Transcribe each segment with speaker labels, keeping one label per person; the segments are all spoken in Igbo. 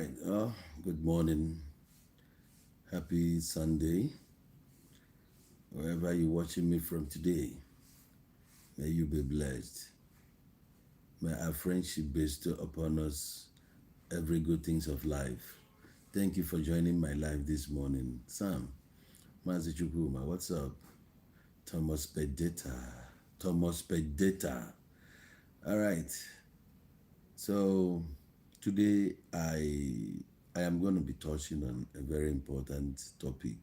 Speaker 1: Right. Good morning. Happy Sunday. Wherever you're watching me from today, may you be blessed. May our friendship bestow upon us every good things of life. Thank you for joining my life this morning. Sam, Mazi Chukwuma, what's up? Thomas Pedetta. Thomas Pedetta. All right. So today I am going to be touching on a very important topic.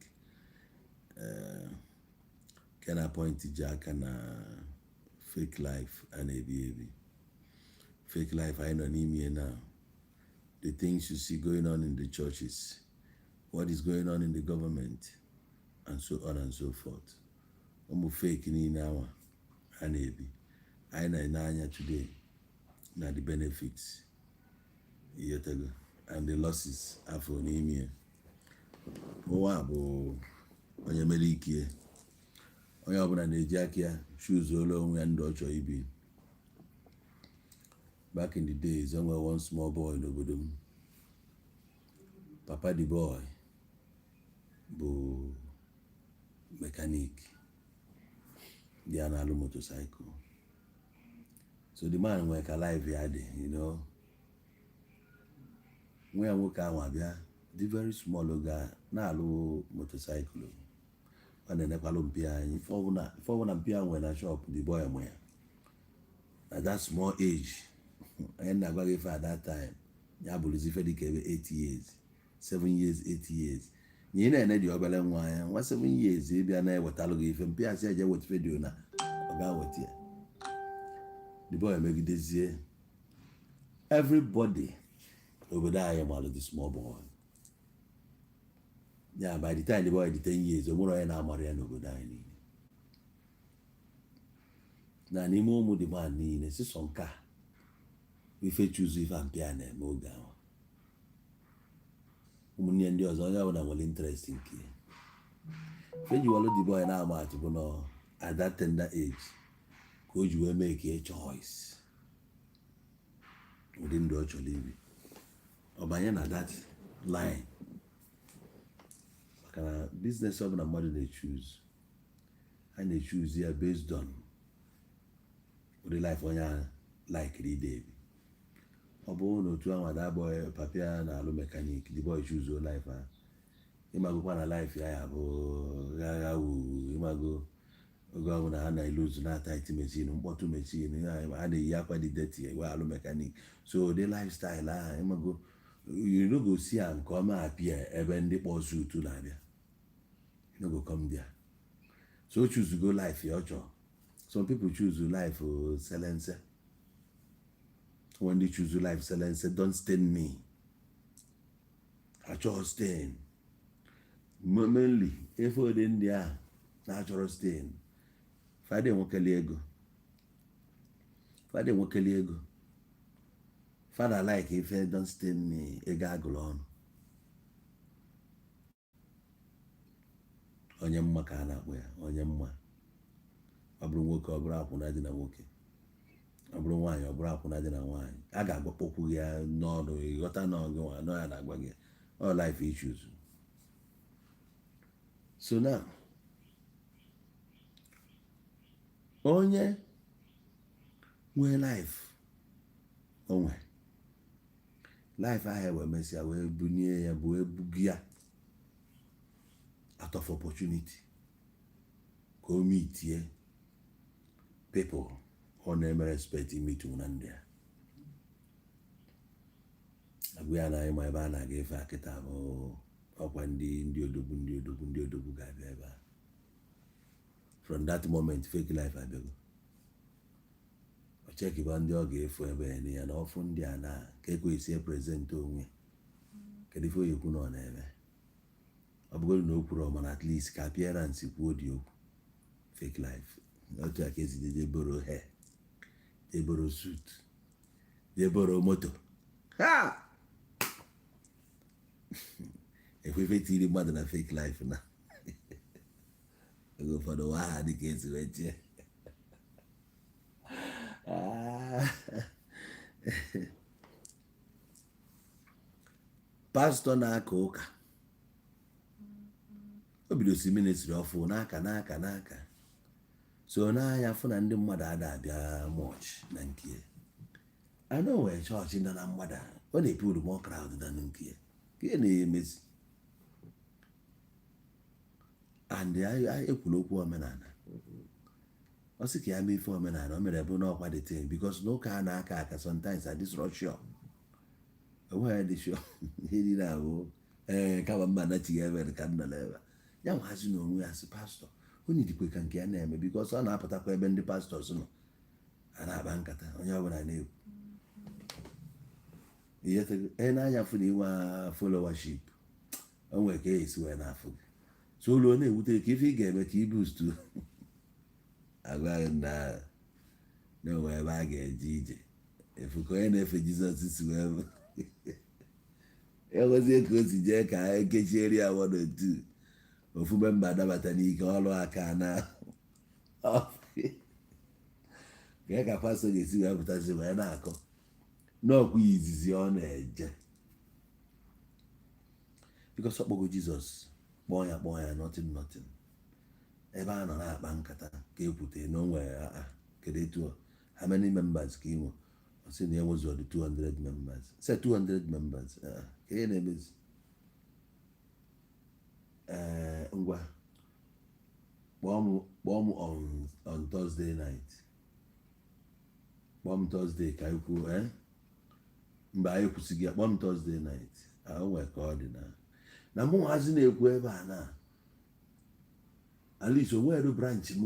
Speaker 1: Can I point to Jack and fake life and ABAB? Fake life I know n'ime now. The things you see going on in the churches, what is going on in the government, and so on and so forth. Ụmụ fake niile awa a na-ebi. Anyị na-ene anya today na the benefits, ịghọtago, and the losses afọ n'ime ya. Ụwa bụ onye mere ike, onye ọbụla na-eji aka ya choosuola onwe ya ndụ ọ chọrọ ibi. Back in the days, enwere one small boy n'obodo m. Papa the boy bụ mechanic dị ya na-alụ motorcycle. So the man nwere ka life ya dị. Nwa ya nwoke ahụ abịa dị very small oge a na-alụ motorcycle. Ọ na-enekwalụ mpi anyị ife ọbụla mpi ahụ nwere na shop, the boy nwe ya. At that small age, onye na-agwa gị ife at that time, ya bụrụzi ife dịka ebe 8 years, 7 years, 8 years. Na ị na-ene dị obere nwa anya, nwa 7 years ịbịa na-ewetalụ gị ife mpi asị eje weta ife dị na ọ ga-weta ya. The boy emegidezie everybody obodo anyị malụ the small boy. Ya by the time the boy dị 10 years, o nwere onye na-amara ya n'obodo anyị niile. Na n'ime ụmụ the man niile, sịsọ nke a ife choose ife a mpịa na-eme oge ahụ. Ụmụnne ndị ọzọ, onye ọbụla nwere interest nke ya. Ife ji walụ the boy na-ama atụ bụ nọ at that tender age ka o ji wee make a choice ụdị ndụ ọ chọrọ ibi. Ọ banye na that line, maka na business ọbụla mmadụ na-echoose, a na-echoose ya based on ụdị life onye ahụ likiri ide ebi. Ọ bụrụ na otu ahụ that boy papa ya na-alụ mechanic, the boy choose life ahụ, ịmagokwa na life ya ya bụ gagha wu. Ịmago oge ọbụla ha na-eluzu na tight machine, mkpọtụ machine, ha na-eyi akwa dị dirty wee alụ mechanic. So ụdị lifestyle ahụ, ịmago, you no go see am ka ọ ma appear ebe ndị kpọ suit na-abịa. You no go come there. So o choose go life ya ọ chọrọ. Some people choose life selense. When they choose life selense, don't stain me, achọghị stain. Mainly efe ụdị ndị ahụ na-achọrọ stain, fadị enwekeli ego, fadị enwekeli ego, fada like ife don't stain me, ego agụrụ ọnụ. Onye mma ka a na-akpọ ya onye mma. Ọ bụrụ nwoke, ọ bụrụ akwụna dị na nwoke. Ọ bụrụ nwaanyị, ọ bụrụ akwụna dị na nwaanyị. A ga-agwakpọkwu ya n'ọnụ, ịghọta na ọgụ nwa nọ ya na-agwa gị all life issues. So now, onye nwee life, onwe life ahụ wee mesịa wee bunie ya bụ ebugi ya out of opportunity ka o meetie people ọ na-eme respect meet na ndị a agwa ya na ịma ebe a na-aga efe akịta bụ ọkwa ndị odogwu, ndị odogwu, ndị odogwu ga-abịa ebe a. From that moment, fake life abịago. Ọ chekiba ndị ọ ga-efu ebe ya ya na ọfụ ndị a na ka ekwesị present onwe. Kedu ife oyekwu na ọ na-eme? Ọ bụgodị na o kwuru, mana at least ka appearance kwuo dị okwu. Fake life, otu a ka esi je borrow hair, je borrow suit, je borrow moto. Ha ekwefe tiri mmadụ na fake life na oge ụfọdụ ụwa ha dị ka esi wee chie. Pastọ na-aka ụka, o bidosi ministry ọfụ n'aka n'aka n'aka, so n'anya fụ na ndị mmadụ ada abịa much na nke ya. Anụ nwere chọọchị nọ na mgbada, ọ na-epull more crowd than nke ya, ka ihe na-emezi. And ekwuru okwu omenala, ọ sị ka ya mee ife omenala o mere bụ n'ọkwa the thing, because n'ụka a na-aka aka sometimes adịsịrọ sure, onweghị dị sure ihe niile ahụ. Ee, kama mma anachighị ebe ka m nọ n'ebe a. Ya nwazi na onwe ya sị pastọ onye dịkwe ka nke ya na-eme, because ọ na-apụtakwa ebe ndị pastors nọ a na-akpa nkata, onye ọbụla na-ekwu ihe e na-anya fụ na inwe followership, o nwere ka esi wee na-afụ gị. So ụlọ ọ na-ewute ka ife ị ga-eme ka i boost agwaghị na onwe ebe a ga-eje ije efu ka onye na-efe Jizọs si wee enwezie ka o si jee ka ekechieri ya one or two, ofu member adabata n'ike ọrụ aka na ka pastọ ga-esi wee pụtazi wee na-akọ n'ọkwa izizi ọ na-eje, because ọ kpọgo Jizọs, kpọọ ya, kpọọ ya, nothing, nothing. Ebe a nọ na-akpa nkata ka ekwute na o nwere aa, kedu etu how many members ka ị nwe? Ọ sị na enwezu ọdụ 200 members. Say 200 members, ka ihe na-emezi. Ee, ngwa, kpọọ m on Thursday night, kpọọ m Thursday ka anyị kwuo. Ee, mgbe anyị kwụsịghị ya, kpọọ m Thursday night. O nwere ka ọ dị na mụ nwazi na-ekwu ebe a na at least onwere branch m,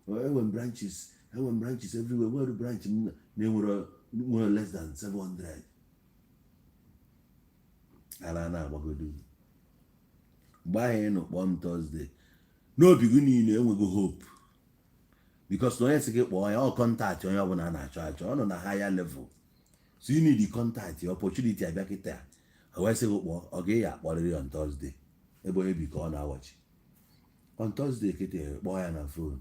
Speaker 1: enwe m branches, enwe m branches everywhere, nwere branch m na-enwere nwere less than 700. Ala na-agbagodo mgbe ahụ ị nọ kpọọ m Thursday, n'obi gị niile enwego hope, because na onye sị gị kpọọ ya, ọ contact onye ọbụla a na-achọ achọ, ọ nọ na higher level, so you need the contact opportunity abịa kịta, o wee sị gị kpọọ, ọ ga ya akpọrịrị on Thursday. Ebe onye bi ka ọ na-awọchi on Thursday kịta, kpọọ ya na phone,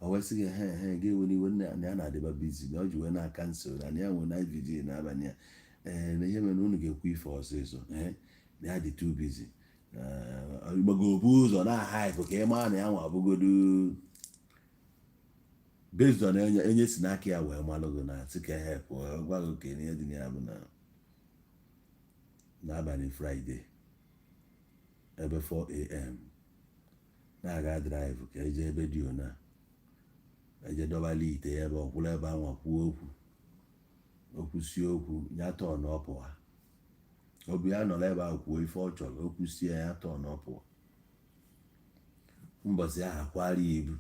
Speaker 1: o wee sị gị he he ga-ewe n'iwe na ya na-adịba busy, na ọ ji wee na cancel na ya nwere night vigil n'abalị ya. Ee, na ihe mere na unu ga-ekwu ife ọsịsọ, ee, na ya dị too busy, gbago bu ụzọ na hype ka ị maa na ya nwa abụgodo based on enye si n'aka ya wee malụ gị na sị ka help gwa gị ka ihe dị na ya bụ na n'abalị Friday ebe 4 a.m. na-aga drive ka eje ebe dị ona eje dọbala ite ya ebe ọkwụrụ ebe anwa kwuo okwu, okwu sie okwu ya tọọ na ọ pụọ. Obi ya nọrọ ebe ahụ kwuo ife ọ chọrọ, okwu sie ya tọọ na ọ pụọ. Mbọsị ahụ akwara ya ibu,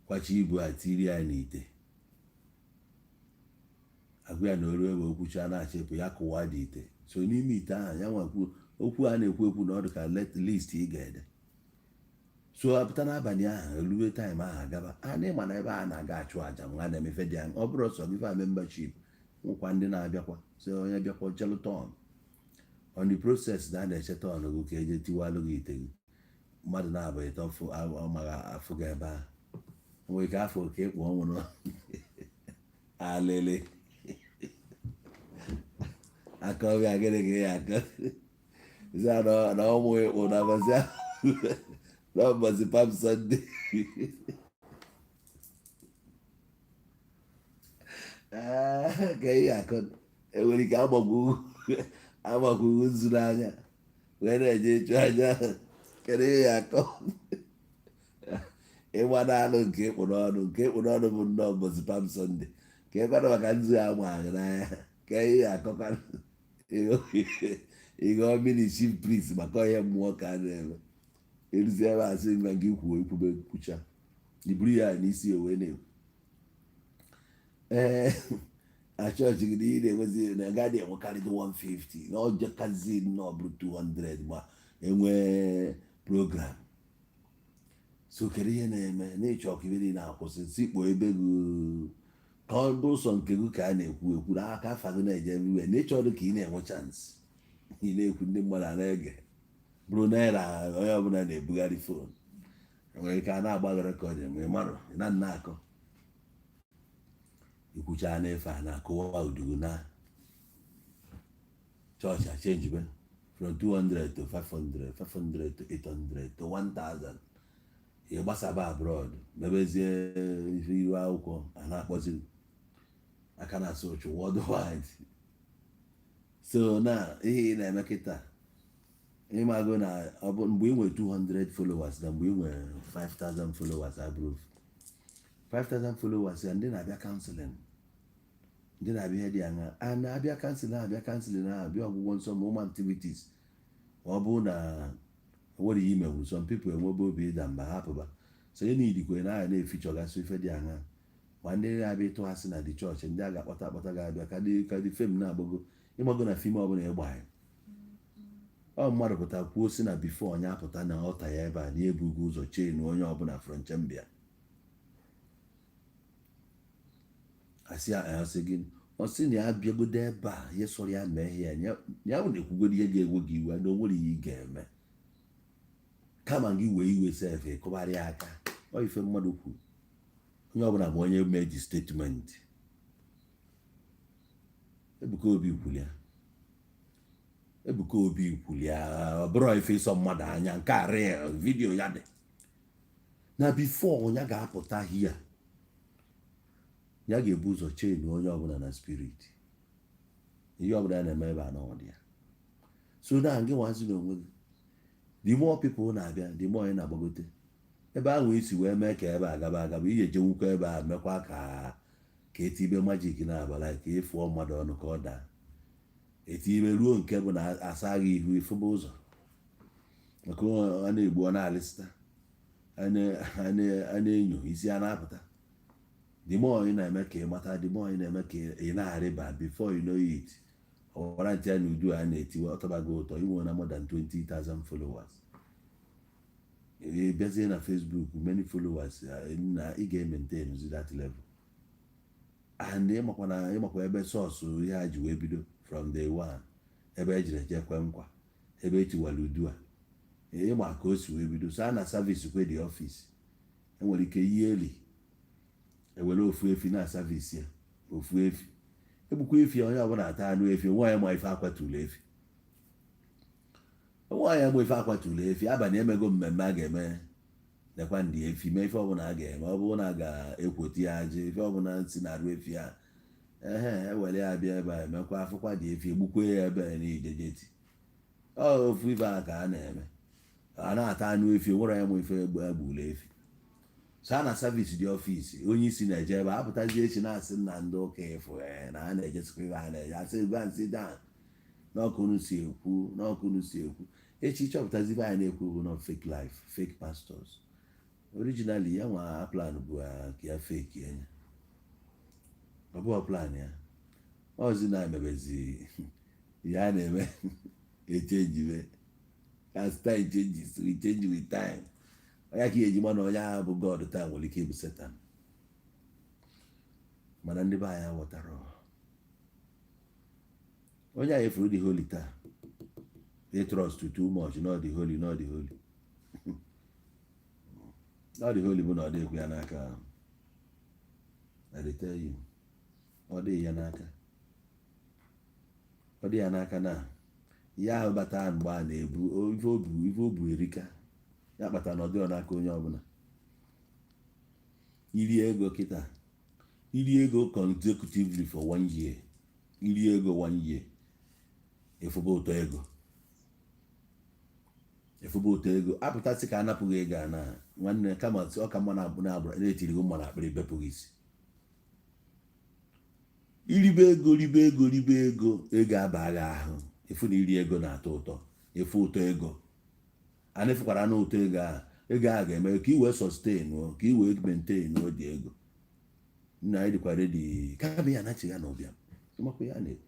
Speaker 1: kwachi ibu a, tiri ya n'ite, agwa ya na oru ebe okwucha na-achịpụ ya, kụwa dị ite. So n'ime ite ahụ ya nwekwu okwu a na-ekwu ekwu na ọ dị ka list ị ga-ede. So apụta n'abalị ahụ, erube time ahụ agaba a na ịma na ebe a na-aga achụ àjà nwa na-emefe dị anya. Ọ bụrụ sọ gị fa membership nwekwa ndị na-abịakwa, so onye bịakwa chelụ turn. On the process na a na-eche turn gị ka eje tiwalụ gị ite gị, mmadụ na-abụ ịtọ ọmaghị afụ gị ebe ahụ, nwere ike afọ ka ịkpụ ọnwụrụ alịlị aka ọbịa gịnị ka ya akọ na ụmụ ịkpụ na mbọsị na mbọsị Palm Sunday. Ka ihe akọ enwere ike agbagwugwu nzu n'anya wee na-eje ịchụ aja. Kedu ihe ya akọ ịgba n'anụ nke ịkpụ n'ọnụ, nke ịkpụ n'ọnụ bụ nnọọ mbọsị Palm Sunday, ka ịkwanụ maka nzu ya amaghị n'anya, ka ihe akọkwa ịghọ mini chief priest maka ihe mmụọ ka a na-eme eruzi ebe a sị ngwa gị kwuo, ikwube kwucha, iburu ya n'isi wee na-ekwu. Ee, na chọọchị gị na ị na-enwezi na agaghị enwekarị 150 na ọjọkazi na ọ bụrụ 200 ma enwee program. So kedu ihe na-eme na ịchọ ka ibe niile akwụsị si kpọọ ebe gị ka ọ bụ ụsọ nke gị ka a na-ekwu ekwu na aka afa gị na-eje everywhere, na ịchọrọ ka ị na-enwe chance ị na-ekwu, ndị mmadụ a na-ege, bụrụ naira onye ọbụla na-ebugharị phone, nwere ike a na-agba gị recording ma ị marụ ị na nna akọ ikwucha n'efe a na-akụwa udugu na Chọọchị achenjibe from 200 to 500, 500 to 800 to 1000. Ị gbasaba abroad, mebezie ife iru akwụkwọ a na-akpọzi aka na-asụ ụchụ worldwide. So na ihe ị na-eme kịta, ịmago na ọ bụ mgbe ị nwere 200 followers na mgbe ị nwere 5000 followers abụrụ 5000 followers ya. Ndị na-abịa counseling, ndị na-abịa ihe dị aṅa, a na-abịa counseling, na-abịa counseling, na-abịa ọgwụgwọ nsọ, ma ụmụ activities. Ma ọ bụrụ na nwere ihe imenwu, some people enwebe obi ịda mba, hapụba. So onye n'idikwe na anya na-efichọgasị ife dị aṅa, ma ndị na-abịa ịtụghasị na dị chọọchị, ndị a ga-akpọta akpọta ga-abịa ka dị fame na-agbago. Ịgbago na fim ọbụla ịgba ọ mmadụ pụta kwuo si na before onye apụta na ọta ya ebe a na ebugo ụzọ chenu onye ọbụla from chembia asị ya, asị gị, ọ sị na ya bịagodo ebe a, ihe sọrọ ya mee ihe ya. Ya bụ na-ekwugodo ihe ga-ewe gị iwe na o nwere ihe ị ga-eme kama gị wee iwe sef ịkụgharị aka. Ọ ife mmadụ kwuru, onye ọbụla ma onye mee ji statement. Ebuka Obi kwuru ya, Ebuka Obi kwuru ya, ọ bụrụ ife ịsọ mmadụ anya nke a real video ya dị na before onye ga-apụta hia, ya ga-ebu ụzọ chenu onye ọbụla na spirit, ihe ọbụla ya na-eme ebe a na ọ dị ya. So na gị nwazi na onwe gị, the more people na-abịa, the more ị na-agbagote ebe ahụ isi wee mee ka ebe a gaba agaba. Ihe ejewukwa ebe a mekwa ka etibe magic na-abala ka ịfụọ mmadụ ọnụ ka ọ daa, etibe ruo nke bụ na asa gị ihu ịfụba ụzọ, maka ọ na-egbu, ọ na-alịsịta, a na-enyo isi a na-apụta. The more ị na-eme ka ị mata, the more ị na-eme ka ị na-arịba. Before you know it, ọwara ntị ya na udu a na-etiwe ọtọbago ụtọ. Inwe na more than 20,000 followers, ị bịazie na Facebook, many followers na ị ga-emaintain that level. And ịmakwa na ịmakwa ebe source ihe a ji wee bido from day one, ebe ejiri eje kwe nkwa, ebe etiwara udu a, ịma ka o si wee bido. So a na service kwe dị office, enwere ike yie eli ewere ofu efi na service ya, ofu efi egbukwa efi, onye ọbụla ata anụ efi. Nwa ya ma ife akwatulu efi, nwa ya ma ife akwatulu efi. Abalị emego mmemme a ga-eme, nekwa ndị efi mee ife ọbụla a ga-eme. Ọ bụrụ na a ga-ekwoti ya ajị, ife ọbụla si na arụ efi a, ehe, ewere ya bịa ebe a, emekwa afụkwa dị efi, egbukwe ya ebe a n'ijejeti. Ọ ofu ife a ka a na-eme, a na-ata anụ efi, nwere ya ma ife egbula efi. So a na service dị office, onye isi na-eje ebe apụtazi echi na-asị na ndị ụka ịfụ na a na-ejesikwa ife a na-eje, asị gwa nsị dan n'ọkụ si ekwu, n'ọkụ si ekwu echi. Chọpụtazi ife anyị na-ekwu bụ na fake life, fake pastors. Originally ya nwa plan bụ ka ya fake ya, ọ bụghị plan ya ọzi na-emebezi ihe a na-eme echenjibe. As time changes, we change with time. Onye ka eji ma na onye ahụ bụ God taa nwere ike ịbụ Satan. Mana ndị be anyị aghọtara onye anyị efuru dị holy taa, they trust too much. Not the holy, not the holy, not the holy bụ na ọ dịghịkwa ya n'aka. I dey tell you, ọ dịghị ya n'aka, ọ dị ya n'aka na ihe ahụ bata mgbe a na-ebu ife obu, ife obu erika ya kpatara na ọ dịrọ n'aka onye ọbụla. Iri ego kịta, iri ego consecutively for one year, iri ego one year, efuba ụtọ ego, efuba ụtọ ego apụtasị ka anapụghị ego a na nwanne. Kama ọ ka mma na-abụ na-abụrụ na-etiri mma na akpịrị bepụghị isi. Iribe ego, ribe ego, ribe ego, ego abaghị ahụ. Efu na iri ego na-atọ ụtọ, efu ụtọ ego a na-efukwara na ụtọ ego ahụ. Ego ahụ ga-eme ka ị wee sustain, ka ị wee maintain dị ego nna anyị dịkwa ready kama ya anachi ya na ụbịam. Ịmakwa ya na-ekwu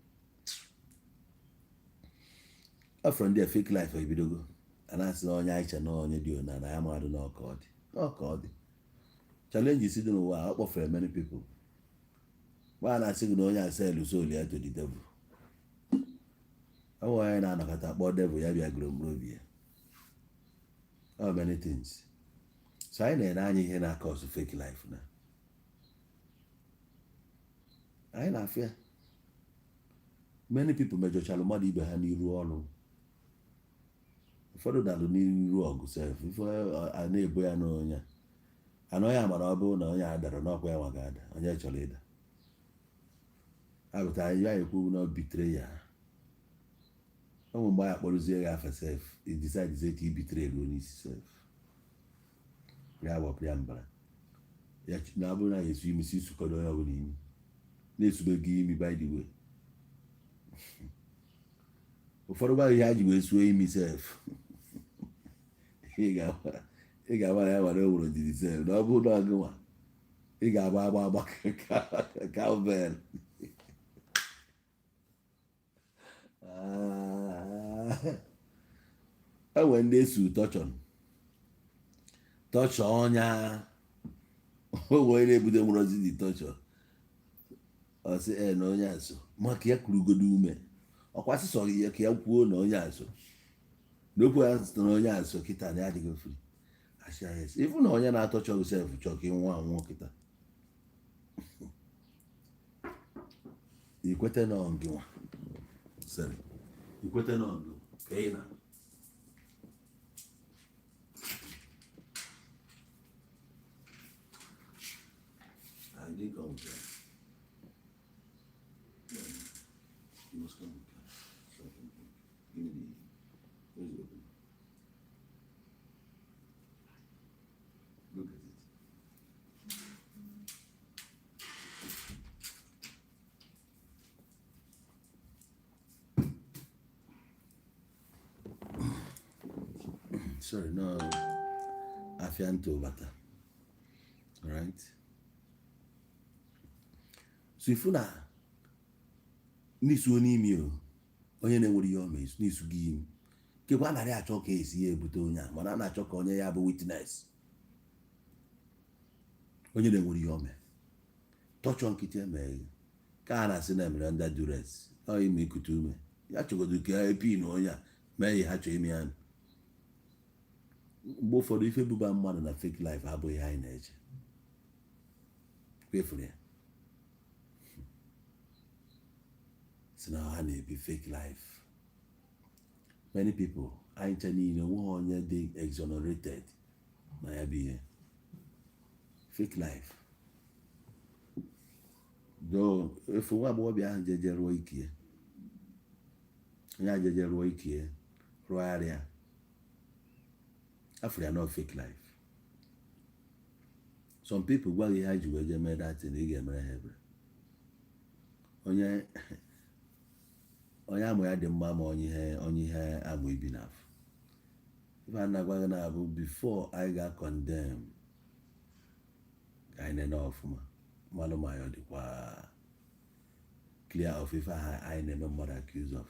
Speaker 1: afọ ndị a fake life ebidogo. A na-asị na onye anyị che na onye dị ona na ya mmadụ na ọka ọ dị, ọka ọ dị. Challenges dị n'ụwa a, ọ kpọfere many people. Mgbe a na-asị gị na onye a sell soul ya to the devil, ọ bụ onye na-anọkọta kpọọ devil ya bịa gụrụ mkpụrụ obi ya. All many things. So anyị na-ene anya ihe na-akọsụ fake life na anyị na-afụ ya. Many people mejọchalụ mmadụ ibe ha n'iru ọrụ. Ụfọdụ dalụ n'iru ọgụ sef. Ife a na-ebo ya n'onye anọ ya, mara ọ bụrụ na onye a dara n'ọkwa, ya nwa ga-ada. Onye chọrọ ịda apụta ya ekwu na bitere ya. O nwere mgbe anyị akpọrọzie ya afa sef, i decide ka i bitere ruo n'isi sef, ya wepụ ya mbara ya na ọ bụrụ na ya esu imi si sukọdo onye ọbụla imi na-esube gị imi. By the way, ụfọdụ gwa ihe ha ji wee suo imi sef, ị ga-agba ya were were ndidi sef na ọ bụrụ na gị nwa ị ga-agba agba agba cowbell. E nwere ndị esu torture torture ọnya. O nwere na-ebute nwụrọzi dị torture. Ọ sị e na onye a so maka ya kurugodo ume ọkwa sịsọ ya ka ya kwuo na onye a so n'okwu ya sị na onye a so kịta na ya adịghị free. Asị ya yes, ịfụ na onye na-atorture gị sef chọọ ka ị nwụọ anwụọ kịta, ikwete na ọ gị nwa. Sorry, ikwete na ọ gị ka ị na I didn't come with that. You must come with cash. So I can think. Give me the. Where's the opener? Look at it. Sorry, no. Afia ntụ bata. Alright. So ifu na n'isuo n'imi o onye na-enwere ihe ọma esu n'isu gị imi kekwa anaghị achọ ka esi ya ebute onye a, mana a na-achọ ka onye ya bụ witness, onye na-enwere ihe ome torture nkịtị emeghe ka a na-asị na emere under duress. Ọ ime ikute ume ya chọgodo ka epi na onye a mee ihe ha chọọ ime ya. Mgbe ụfọdụ ife buba mmadụ na fake life abụghị ihe anyị na-eche kwefuru ya si na ha na-ebi fake life. Many people, anyị ncha niile, onweghị onye dị exonerated na ya bụ ihe fake life. Do efu nwa agbọghọbịa ahụ jeje rụọ ikie, onye a jeje rụọ ikie, rụgharịa afọ ya nọ fake life. Some people gwa gị ihe ha ji wee jee mee that thing, ị ga-emere ha ebere. Onye amụ ya dị mma, ma onye ihe amụ ibi n'afọ ife a na-agwa gị na-abụ before anyị ga-condemn, ka anyị nene ọfụma mmalụ ma ya ọ dịkwa clear of ife ahụ anyị na-eme mmadụ accuse of.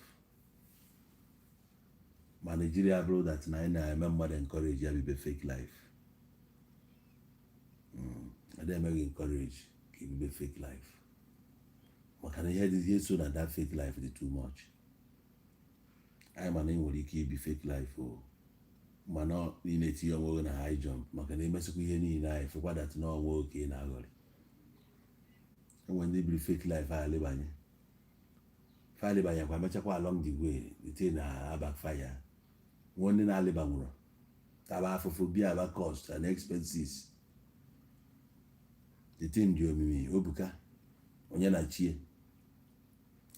Speaker 1: Ma Nigeria bụrụ that na anyị na-eme mmadụ encourage ya bibe fake life, ada emeghị encourage ka ibibe fake life, maka na ihe dị ihe so na that fake life dị too much. Anyị ma na ị nwere ike ibi fake life o, mana ị na-etinye onwe gị na high jump, maka na imesịkwa ihe niile anyị fekwa that na onwe oke ị na-aghọrị. Enwere ndị biri fake life a alịbanye fa alịbanyekwa, mechakwa along the way the thing na backfire. Nwee ndị na-alịbanwụrụ taba afụfụ bịa aba cost and expenses. The thing dị omimi obuka onye na chie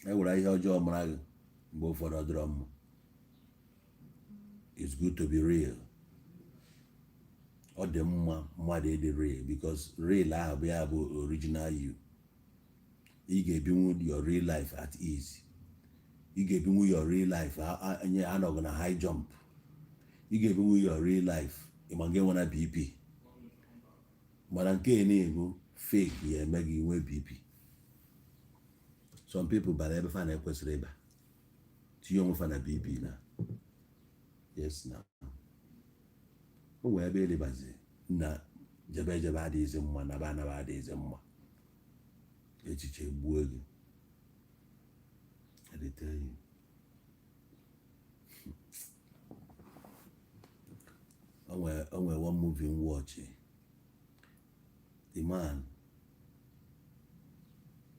Speaker 1: e were ihe ọjọọ mara gị. Mgbe ụfọdụ ọ dịrọ mma. It's good to be real. Ọ dị mma mmadụ ịdị real, because real ahụ bụ ya bụ original you. Ị ga-ebinwu your real life at ease. Ị ga-ebinwu your real life nye anọghị na high jump. Ị ga-ebinwu your real life ịma gị enwena BP, mana nke na-ebu fake ya eme gị nwee BP. Some people bara ebe fa na-ekwesịrị ịba tinye onwe fa na BP na yes na o nwee ebe ịlịbazi na jebe jebe adịghịzi mma, naba anaba adịghịzi mma, echiche gbuo gị. I dey tell you. O nwere one movie m watch. The man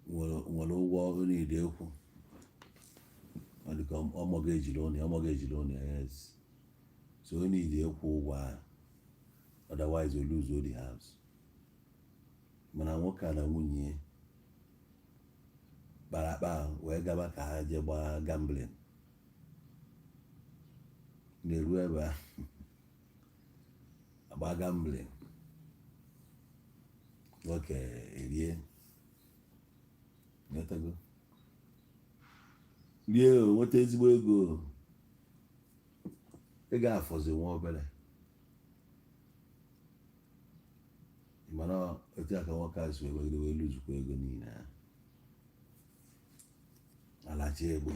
Speaker 1: nwere ụgwọ ọ na-ede ekwu. Ọ dị ka ọ mortgage-iri ụlọ ya, ọ mortgage-iri ụlọ ya, yes. So o need ịkwụ ụgwọ ahụ, otherwise o lose the house. Mana nwoke a na nwunye ya kpara akpa ahụ wee gaba ka ha jee gbaa gambling. Na-eru ebe a agba gambling, nwoke erie, nwetago rie, o nweta ezigbo ego. Ego afọzi nwa obere, mana otu aka nwoke a si wee megide wee luzukwa ego niile ahụ, alachi egbe.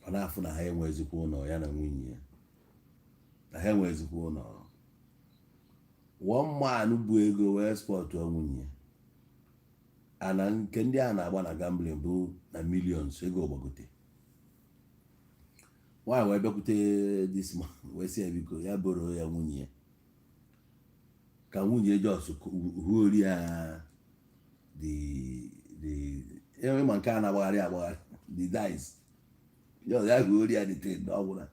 Speaker 1: Ọ na-afụ na ha enwezikwa ụlọ, ya na nwunye ya, na ha enwezikwa ụlọ. One man bụ ego wee spot nwunye ya ana nke ndị a na-agba na gambling bụ na millions, ego gbagote. Nwaanyị wee bịakwute this man wee sị ya biko, ya boro ya nwunye ya, ka nwunye just huori ya the ịma nke a na-agbagharị agbagharị, the dice, just ya huori ya the thing na ọ gwụla.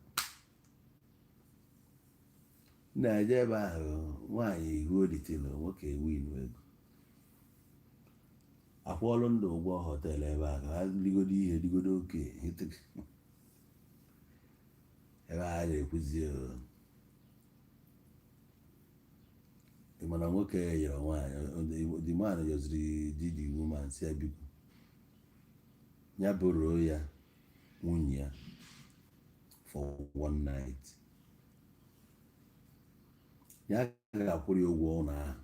Speaker 1: Na-eje ebe ahụ, nwaanyị huo the thing, nwoke win ego, akwụọlụ ndụ ụgwọ hotel ebe a ka ha ligodo ihe ligodo oke ebe a na-ekwuzi. Mana nwoke yọrọ nwaanyị, the man yọziri di the woman, si ya biko, ya boro ya nwunye ya for one night, ya ga-akwụrụ ya ụgwọ ụlọ ahụ.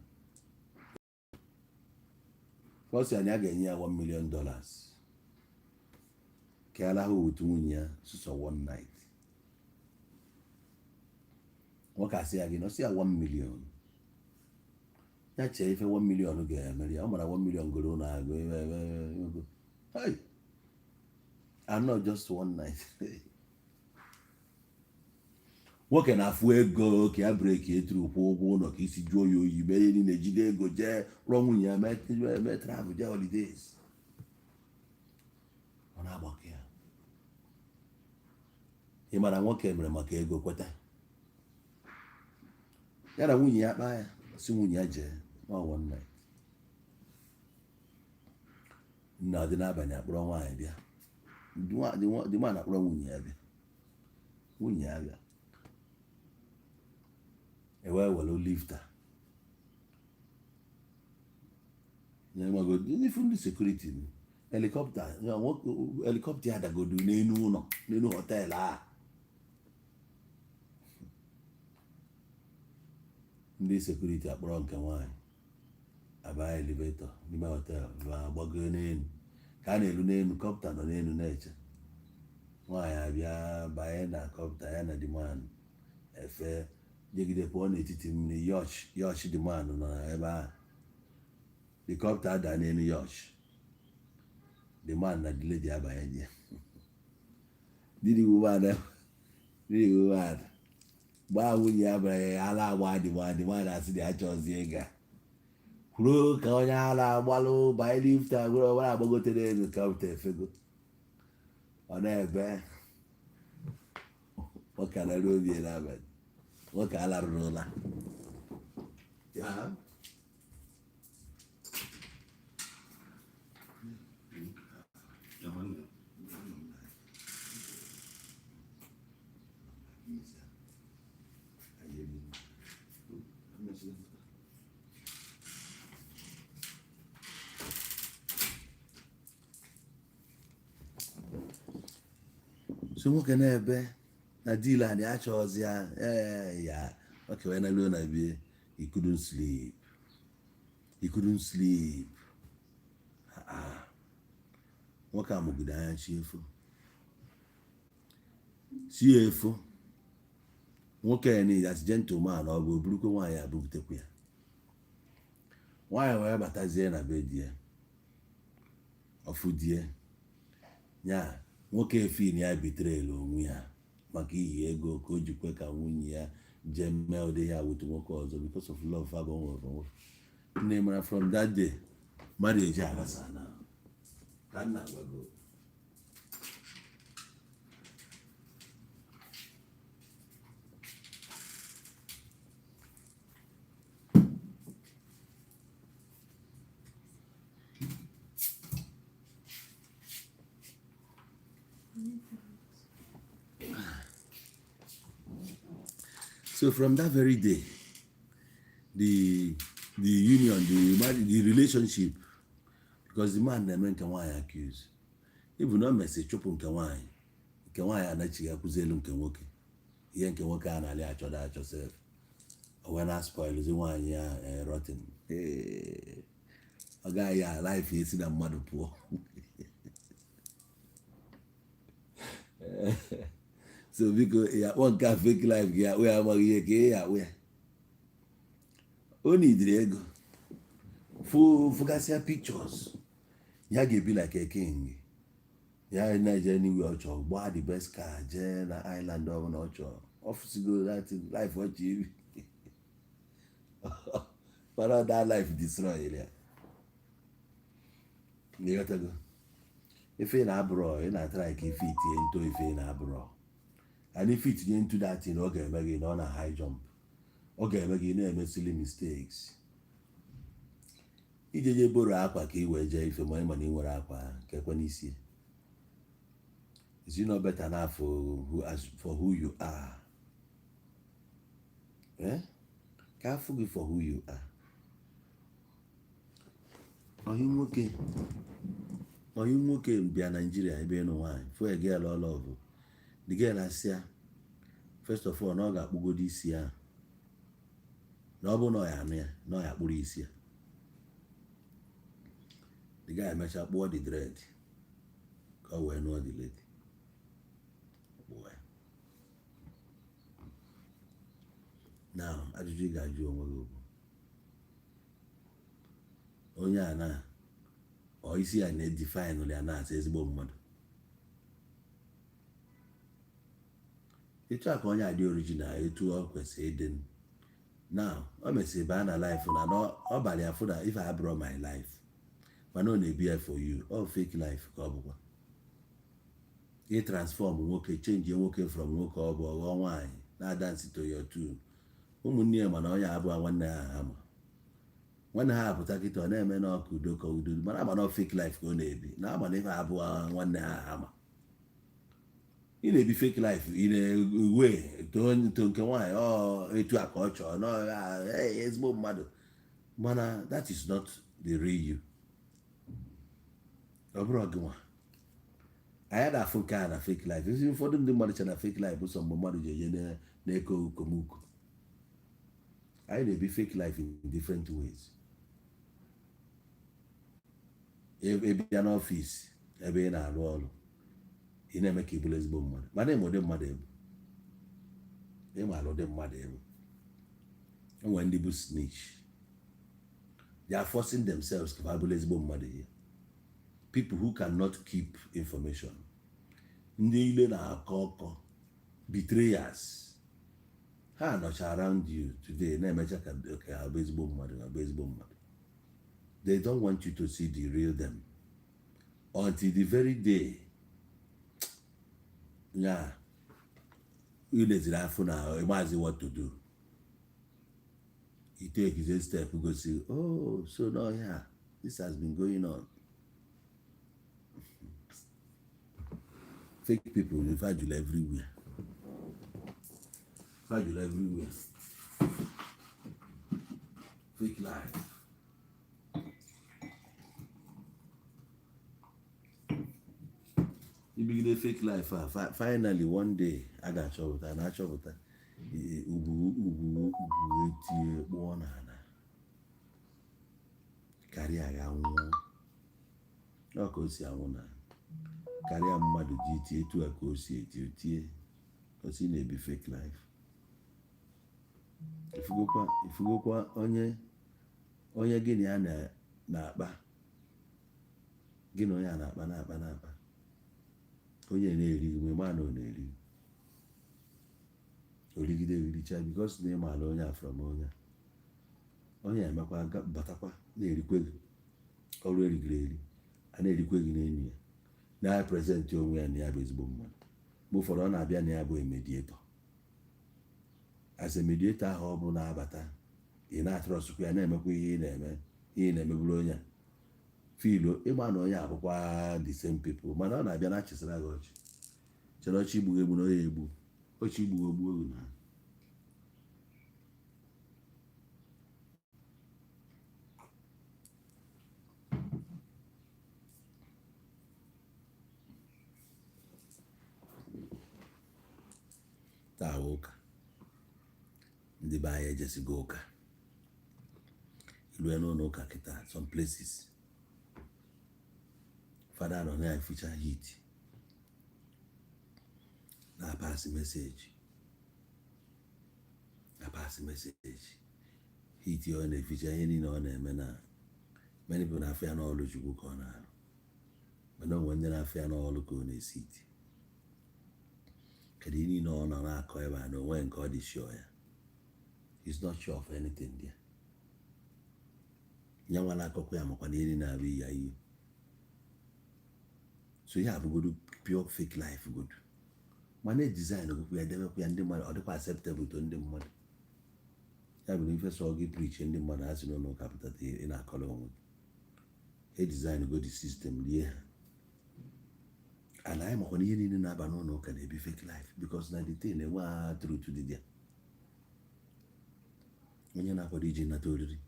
Speaker 1: Ọ sị ya ga-enye ya $1 million ka ya lahụ with nwunye ya sụsọ one night. Nwoke asị ya gị na ọ sị ya 1 million, ya chee ife 1 million ga-emere ya. Ọ mara 1 million goro ụlọ agụ ego. Hey! And not just one night. Nwoke na-afụ ego ka ya break eturu, kwụ ụgwọ ụlọ, ka isi jụọ ya oyi, mee ihe niile, jide ego jee rụọ nwunye ya, mee travel, jee holidays. Ọ na-agbakọ ya. Ị mara nwoke mere maka ego, kweta ya na nwunye ya kpaa, ya si nwunye ya jee ma one night. Nna, ọ dị n'abalị, akpọrọ nwaanyị bịa, the man akpọrọ nwunye ya bịa, nwunye ya bịa, ewee were lifter ifu ndị security, helicopter, helicopter ya dagodu n'elu ụlọ, n'elu hotel a. Ndị security akpọrọ nke nwaanyị aba elevator n'ime hotel, ma gbago n'elu. Ka a na-elu n'elu, copter nọ n'elu na-eche. Nwaanyị abịa banye na copter, ya na the man efe jegide pụọ n'etiti mmiri. Yacht the man nọ ebe ahụ. The copter ada n'elu yacht, the man na the lady abanye. Di di the woman gbaa nwunye ya bara ya ala agba. The man asị na ya chọzie ịga kwuru ka onye ala agbalụ banye lifter gwere ọgbara agbagotere elu, copter efego. Ọ na-ebe nwoke alarụ obi n'abalị, nwoke alarụrụ ụla ya. So nwoke na-ebe na deal a na ya chọọzi ya. Ee, ya nwoke wee naluo na bie. He couldn't sleep, he couldn't sleep. Ah, nwoke amụgide anya chi efo, si efo. Nwoke ya niile as gentleman ọ bụ, oburukwa nwaanyị abubutekwa ya. Nwaanyị wee batazie na be di ya, ọfụ di ya, ya nwoke efin ya bitrelu onwe ya maka ihi ego ka o jikwe ka nwunye ya jee mee ụdị ya with nwoke ọzọ because of love abụ nwere nwoke. Nne, mara from that day marriage aghasa na ka nna gwago. So from that very day, the union, the marriage, the relationship, because the man na-eme nke nwaanyị accuse, even o mesị chụpụ nke nwaanyị, nke nwaanyị anachighị akwụzi elu nke nwoke. Ihe nke nwoke a na-alị achọdo achọ sef, o wee na spoilzi nwaanyị ya rotten. Ọ gaghị ya life esi na mmadụ pụọ. So biko, ya kpọọ nke a fake life gị, akpụ ya amaghị ihe ka ị ya akpụ ya. O nidiri ego, fụgasịa pictures ya ga-ebi like a king, ya na-eje anywhere ọ chọrọ, gbaa the best car, jee na island ọbụla ọ chọrọ. Ọ fụsigo that life ọ chọrọ ibi, mana that life destroy ya. Ịghọtago? Ife ị na-abụrọ, ị na-atara ka ife itinye nto, ife ị na-abụrọ, and ife itinye ntu that thing, ọ ga-eme gị na ọ na high jump, ọ ga-eme gị na-eme silly mistakes. Ije je boro akwa ka ị wee jee ife, ma ị ma na ị nwere akwa nke ekwe n'isi. Is it not better now for who, as for who you are? Eh? Ka afụ gị for who you are. Oyi nwoke, oyi nwoke bịa Naijiria ebe ịnụ nwaanyị, fụ a girl all of the girl asị ya, first of all, na ọ ga-akpụgodo isi ya, na ọ bụ na ọ ya anụ ya, na ọ ya akpụrụ isi ya. The guy emecha kpụọ the dread ka ọ wee nụọ the lady. Kpụọ ya. Now, ajụjụ ị ga-ajụ onwe gị bụ, onye a na ọ isi ya na-edefine ya na-asa ezigbo mmadụ etu a, ka onye a dị original etu ọ kwesịrị ịdị. Now, o mesịrị baa na life na ọ bara ya fụ na if I abụrọ my life, mana ọ na-ebi ya for you, ọ fake life ka ọ bụkwa. Ị transform nwoke, change nwoke from nwoke ọ bụ ọghọ nwaanyị na-adance to your tune. Ụmụnne ya mana onye abụọ nwanne ha, ha ma nwanne ha apụta kịta, ọ na-eme n'ọkụ udo ka udo, mana ama na fake life ka ọ na-ebi, na ama na ife abụọ nwanne ha, ha ma ị na-ebi fake life ị na-ewe to nke nwaanyị ọ etu a ka ọ chọrọ na ezigbo mmadụ, mana that is not the real you. Ọ bụrụ gị nwa anyị na-afụ nke a na fake life. Ezi ụfọdụ ndị mmadụ che na fake life bụ sọ mgbe mmadụ ji eje na-eko okomoko. Anyị na-ebi fake life in different ways. Ị bịa n'ọfịs ebe ị na-arụ ọrụ, ị na-eme ka ị bụrụ ezigbo mmadụ, mana ịma ụdị mmadụ ebu, ịma alụ ụdị mmadụ ebu. O nwere ndị bụ snitch. They are forcing themselves ka ha bụrụ ezigbo mmadụ here. People who cannot keep information, ndị ile na-akọ ọkọ, betrayers, ha nọcha around you today na-emecha ka ha bụ ezigbo mmadụ, ha bụ ezigbo mmadụ. They don't want you to see the real them until the very day ya ileziri afụ na ịmazi what to do. You take a step gosi, oh, so no, yeah, this has been going on. Fake people fajulu everywhere, fajulu everywhere. Fake life. Ibigide fake life a, finally one day a ga-achọpụta na achọpụta ugwu ugwu ugwu etie kpụọ n'ala karịa ya nwụọ. Ọ ka o si anwụ na karịa mmadụ ji tie etu a ka o si eti otie o si na-ebi fake life. Ifugokwa onye onye gị na ya na-akpa, gị na onye a na-akpa na-akpa na-akpa, onye na-eri gị, ma na ọ na-eri gị, origide ericha, because na ịmaala onye a from onye a. Onye emekwa batakwa na-erikwe gị ọrụ erigiri eri, a na-erikwe gị n'elu ya, na-present onwe ya na ya bụ ezigbo mmadụ. Mgbe ụfọdụ ọ na-abịa na ya bụ mediator. As a mediator ahụ ọ bụ na-abata, ị na-atrọsụkwa ya, na-emekwa ihe ị na-eme, ihe ị na-emeburu onye a filu ịgba na onye abụkwa the same people, mana ọ na-abịa na-achịsara gị ọchị, chere ọchị igbu egbu na onye egbu ọchị igbu ogbu ogu na Taa wụ ụka, ndị be anyị ejesigo ụka. Ilue n'ụlọ ụka kịta, some places, fada nọ na-eficha heat, na-apass message, na-apass message. Heat ọ na-eficha, ihe niile ọ na-eme na many people na-afụ ya n'ọlụ Chukwu ka ọ na-arụ, mana onwe ndị na-afụ ya n'ọlụ ka ọ na-esi iti. Kedu ihe niile ọ nọ na-akọ ebe a na onwe nke ọ dị sure ya? He's not sure of anything there. Ya nwa na-akọkwa ya makwa na ihe niile abụ ya iyo. So ihe abụgodu pure fake life godu, mana design ogokwu ya, debekwa ya, ndị mmadụ, ọ dịkwa acceptable to ndị mmadụ. Ya bụ na ife sọ gị preach, ndị mmadụ ha si n'ụlọ ụka pụta, ị na-akọrọ onwe gị. E design go the system rie ha. And anyị makwa na ihe niile na-aba n'ụlọ ụka na-ebi fake life, because na the thing enwe ha truth dị there. Onye na-akwado iji nata oriri,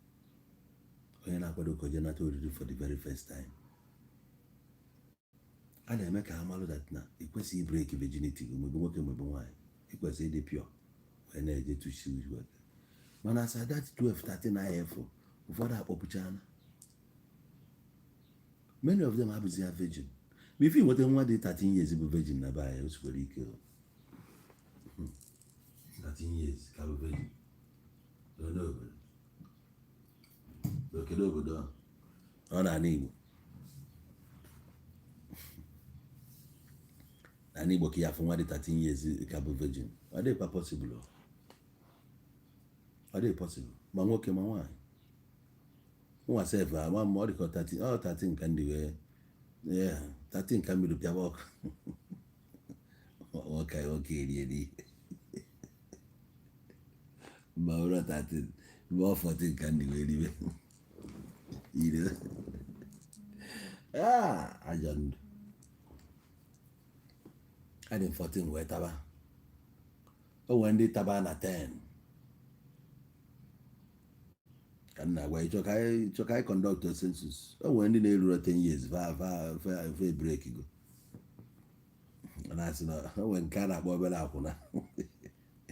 Speaker 1: onye na-akwado ka o jee nata oriri for the very first time, a na-eme ka ha malụ that na ị kwesịghị break virginity gị, maọbụ nwoke maọbụ nwaanyị. Ị kwesịrị ịdị pure wee na-eje tusi. Mana as at that 12 13 ahụ, ụfọdụ akpọpụchana, many of them abụzi ya virgin. Ma ife nweta nwa dị 13 years bụ virgin na be anyị, o sikwara ike o. 13 years ka bụ virgin n'obodo, n'okedo obodo ọ na-ana Igbo, n'ala Igbo, ka ya afụ nwa dị 13 years ka bụ virgin, ọ dịghịkwa possible o. Ọ dịghị possible, ma nwoke ma nwaanyị. Nwa sef ama ma ọ dị ka 13, ọ 13 ka ndị wee, yeah, 13 ka mmiri pịaba ọkụ. Nwoke nwoke eri eri ma ụrọ 13, ma ọ 14 ka ndị wee ribe ire. Ah, ajọ ndụ. Adị m 14 wee taba. O nwere ndị taba na 10 ka m na-agwa. Ịchọ ka anyị chọ ka anyị conduct census, o nwere ndị na-eruro 10 years fa fa fa fa break go. Na-asị na o nwere nke a na-akpọ obere akwụna.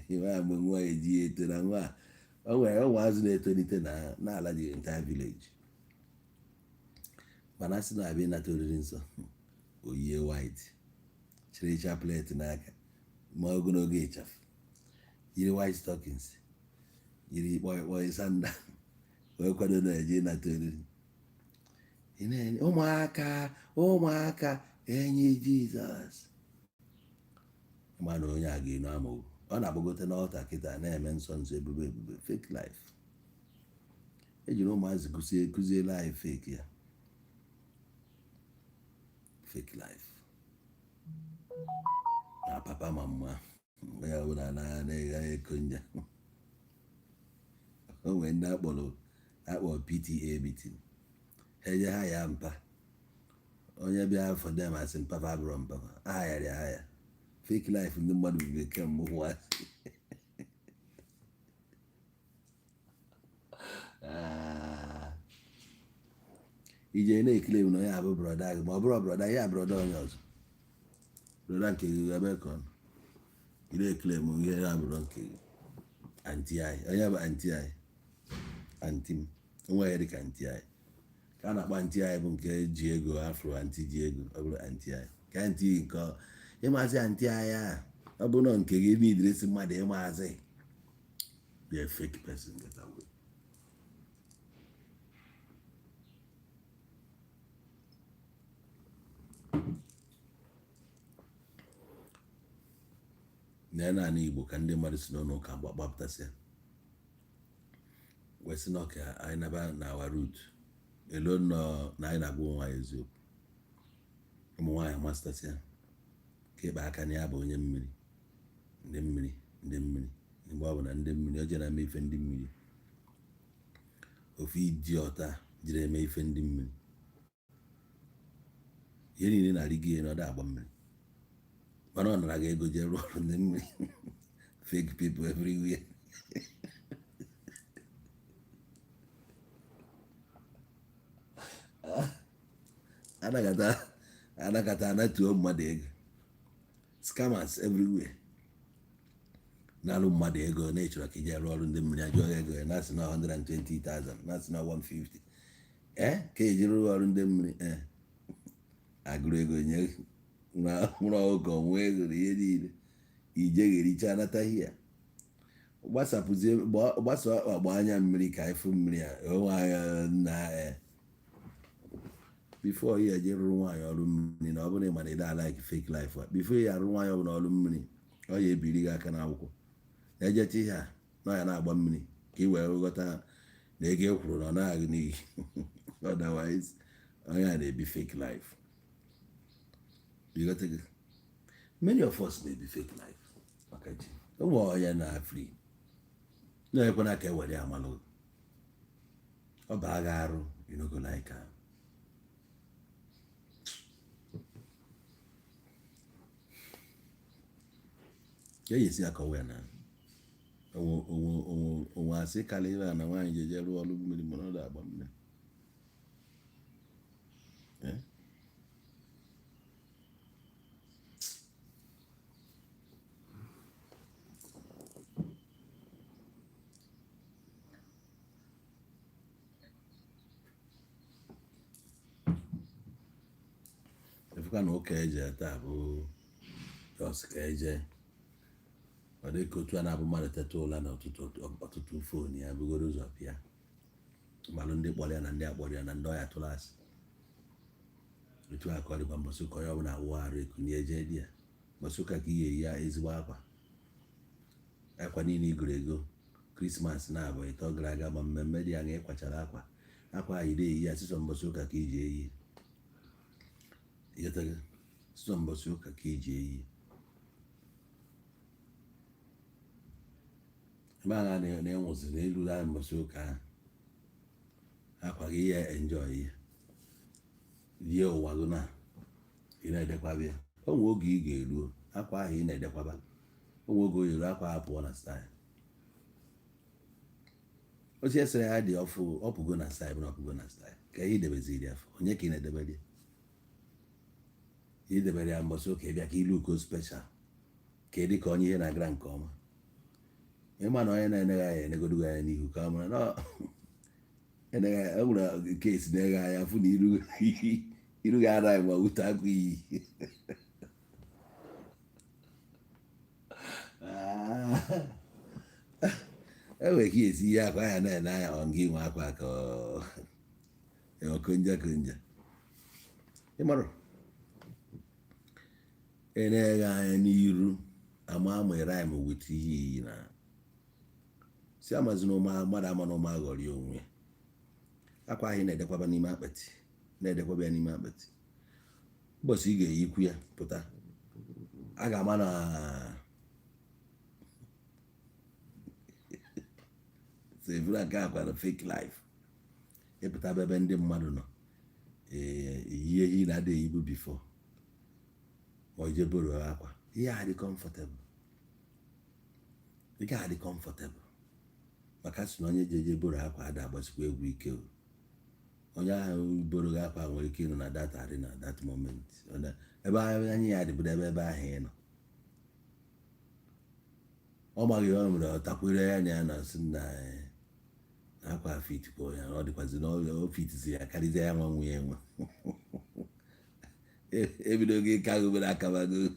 Speaker 1: Iwe ya mgbe nwa eji ya eto na nwa o nwere ụmụ azụ na-etolite na na-ala the entire village, mana asị na-abịa ịnata oriri nsọ, oyie white, chịrị chaplet n'aka, ma ogologo ịchafụ, yiri white stockings, yiri kpọị sandal, wee kwado na-eje ịnata oriri. Ị na-enye ụmụaka, ụmụaka enyi Jizọs, mana onye a ga-enu amaokwu, ọ na-agbagote n'altar kịta na-eme nsọ nsọ, ebube ebube. Fake life ejiri ụmụazị kụzie, kụziela anyị fake ya, fake life na papa ma mma onye ọbụla na-eghe eko nja. O nwere ndị akpọrọ PTA meeting, ha eje ha ya mpa onye bịa for them, asị mpafa abụrụ mpafa aghara ya ya. Fake life ndị mmadụ bibe kemgbe ụmụazị. Ah. Ije na-ekele m na onye abụ brother gị, ma ọ bụrụ brother ya, brother onye ọzọ, brother nke gị ebe ka ọ nọ. Ị na-ekele m ihe ya bụrụ nke gị. Aunty anyị, onye bụ aunty anyị? Aunty m onwe ya dịka aunty anyị ka a na-akpọ aunty anyị bụ nke ji ego afro. Aunty ji ego, ọ bụrụ aunty anyị ka aunty nke ịmazi aunty anyị a, ọ bụrụ na nke gị n'idresi mmadụ ịmazi. Be a fake person, get away. Na naanị Igbo ka ndị mmadụ si n'ụlọ ụka gbapụtasịa wee sị na ọka anyị naba na our root elo nọ na anyị na-agwa onwe anyị eziokwu. Ụmụ nwaanyị amasịtasịa ka ịkpa aka na ya bụ onye mmiri, ndị mmiri, ndị mmiri. Mgbe ọ bụ na ndị mmiri o jere eme ife ndị mmiri, ofu iji ọta jiri eme ife ndị mmiri, ihe niile na-arị gị na ọ da agba mmiri, mana ọ nara gị ego jee rụọ ọrụ ndị mmiri. Fake people everywhere. Anakata anakata anatuo mmadụ ego. Scammers everywhere. Na-alụ mmadụ ego na ịchọrọ ka ije rụọ ọrụ ndị mmiri, ajụọ ego ya, na-asị na 120,000, na-asị na 150, ee, ka eji rụọ ọrụ ndị mmiri. Ee, agụrụ ego nye nwụrụ ọkụkọ nwee ego na ihe niile ije ga-ericha nata hia. Gbasapụzie, gbasa ọkpa anya mmiri ka ịfụ mmiri a onwe anya na before ya eje rụrụ nwaanyị ọrụ mmiri. Na ọ bụrụ na ị ma na ị like fake life a, before ya arụ nwaanyị ọbụla ọrụ mmiri, ọ ya ebiri gị aka n'akwụkwọ ejecha ihe a na ya na-agba mmiri ka ị wee ghọta na ego e kwuru na ọ na-agụ n'iyi. Otherwise, onye a na-ebi fake life. You got to, many of us na-ebi fake life maka ji ụmụ onye na free na-ekwena ka e were amalụ ọ baa gị arụ. You no go like am. Ka e esi akọwa ya na onwe onwe onwe onwe asị karịrị a na nwaanyị jeje rụọ ọrụ mmiri, mana ọ na-agba mmiri. Eh? Efukwa na ụka eje taa bụ just ka eje. Ọ dị ka otu a na-abụ mmadụ teta ụla n'ụtụtụ, ọtụtụ phone ya bugoro ụzọ pịa malụ ndị kpọrọ ya na ndị akpọrọ ya na ndị ọya tụrụ asị. Otu a ka ọ dịkwa mbọsị ụka. Onye ọbụla awụ arụ ekunye eje di ya mbọsị ụka ka ihe eyi ya ezigbo akwa, akwa niile igoro ego Christmas na-abụ ịtọ gara aga, ma mmemme dị anya ịkwachara akwa, akwa ahụ ide eyi ya sịsọ mbọsị ụka ka iji eyi. Ịghọtago? Sịsọ mbọsị ụka ka iji eyi. Ebe a na-enwụsị na elu ahụ mbọsị ụka ahụ, akwa gị ya enjoy ya, rie ụwa gị na ị na-edekwaba ya. O nwe oge ị ga-eruo, akwa ahụ ị na-edekwaba, o nwe oge o yeru, akwa ahụ pụọ na style. Oche esere ya dị ọfụ, ọ pụgo na style, bụ na ọ pụgo na style ka ihe idebeziri ya. Onye ka ị na-edebere ya? Idebere ya mbọsị ụka ịbịa ka ilu uko special, ka ị dị ka onye ihe na-agara nke ọma. Ịma na onye na-enegha anya enegodo anya n'ihu ka ọ mara na e nwere kesi na-eghe anya fụ na iru iru gị anaghị ma wute akụ iyi. E nwere ka esi ihe akwa ya na-ene anya ọ nga inwe akwa ka ọ konja konja. Ịmarụ ị na-eghe anya n'iru ama ama rhyme with ihe iyi na si amazi na ụma mmadụ ama na ụma aghọrị onwe ya. Akwa ahụ ị na-edekwaba n'ime akpati, na-edekwaba ya n'ime akpati, ụbọchị ị ga-eyikwu ya pụta, a ga-ama na sevuru nke akwa na fake life. Ịpụta ebe ndị mmadụ nọ, ee, iyi ehi na-adị eyibu before, ma ije boro akwa ihe a dị comfortable, ị ga-adị comfortable, maka sị na onye jeje boro akwa ada agbasikwa egwu ike o. Onye ahụ boro gị akwa nwere ike ịnọ na that arena, that moment. Ebe anya ya dịbụdo ebe ahụ ị nọ, ọ maghị ihe ọ mere, ọ takwere ya na ya na sị na akwa fit kwa ya, ọ dịkwazi na o fitizi ya karịzịa ya nwa nwunye nwe ebido gị ka gobere akabago.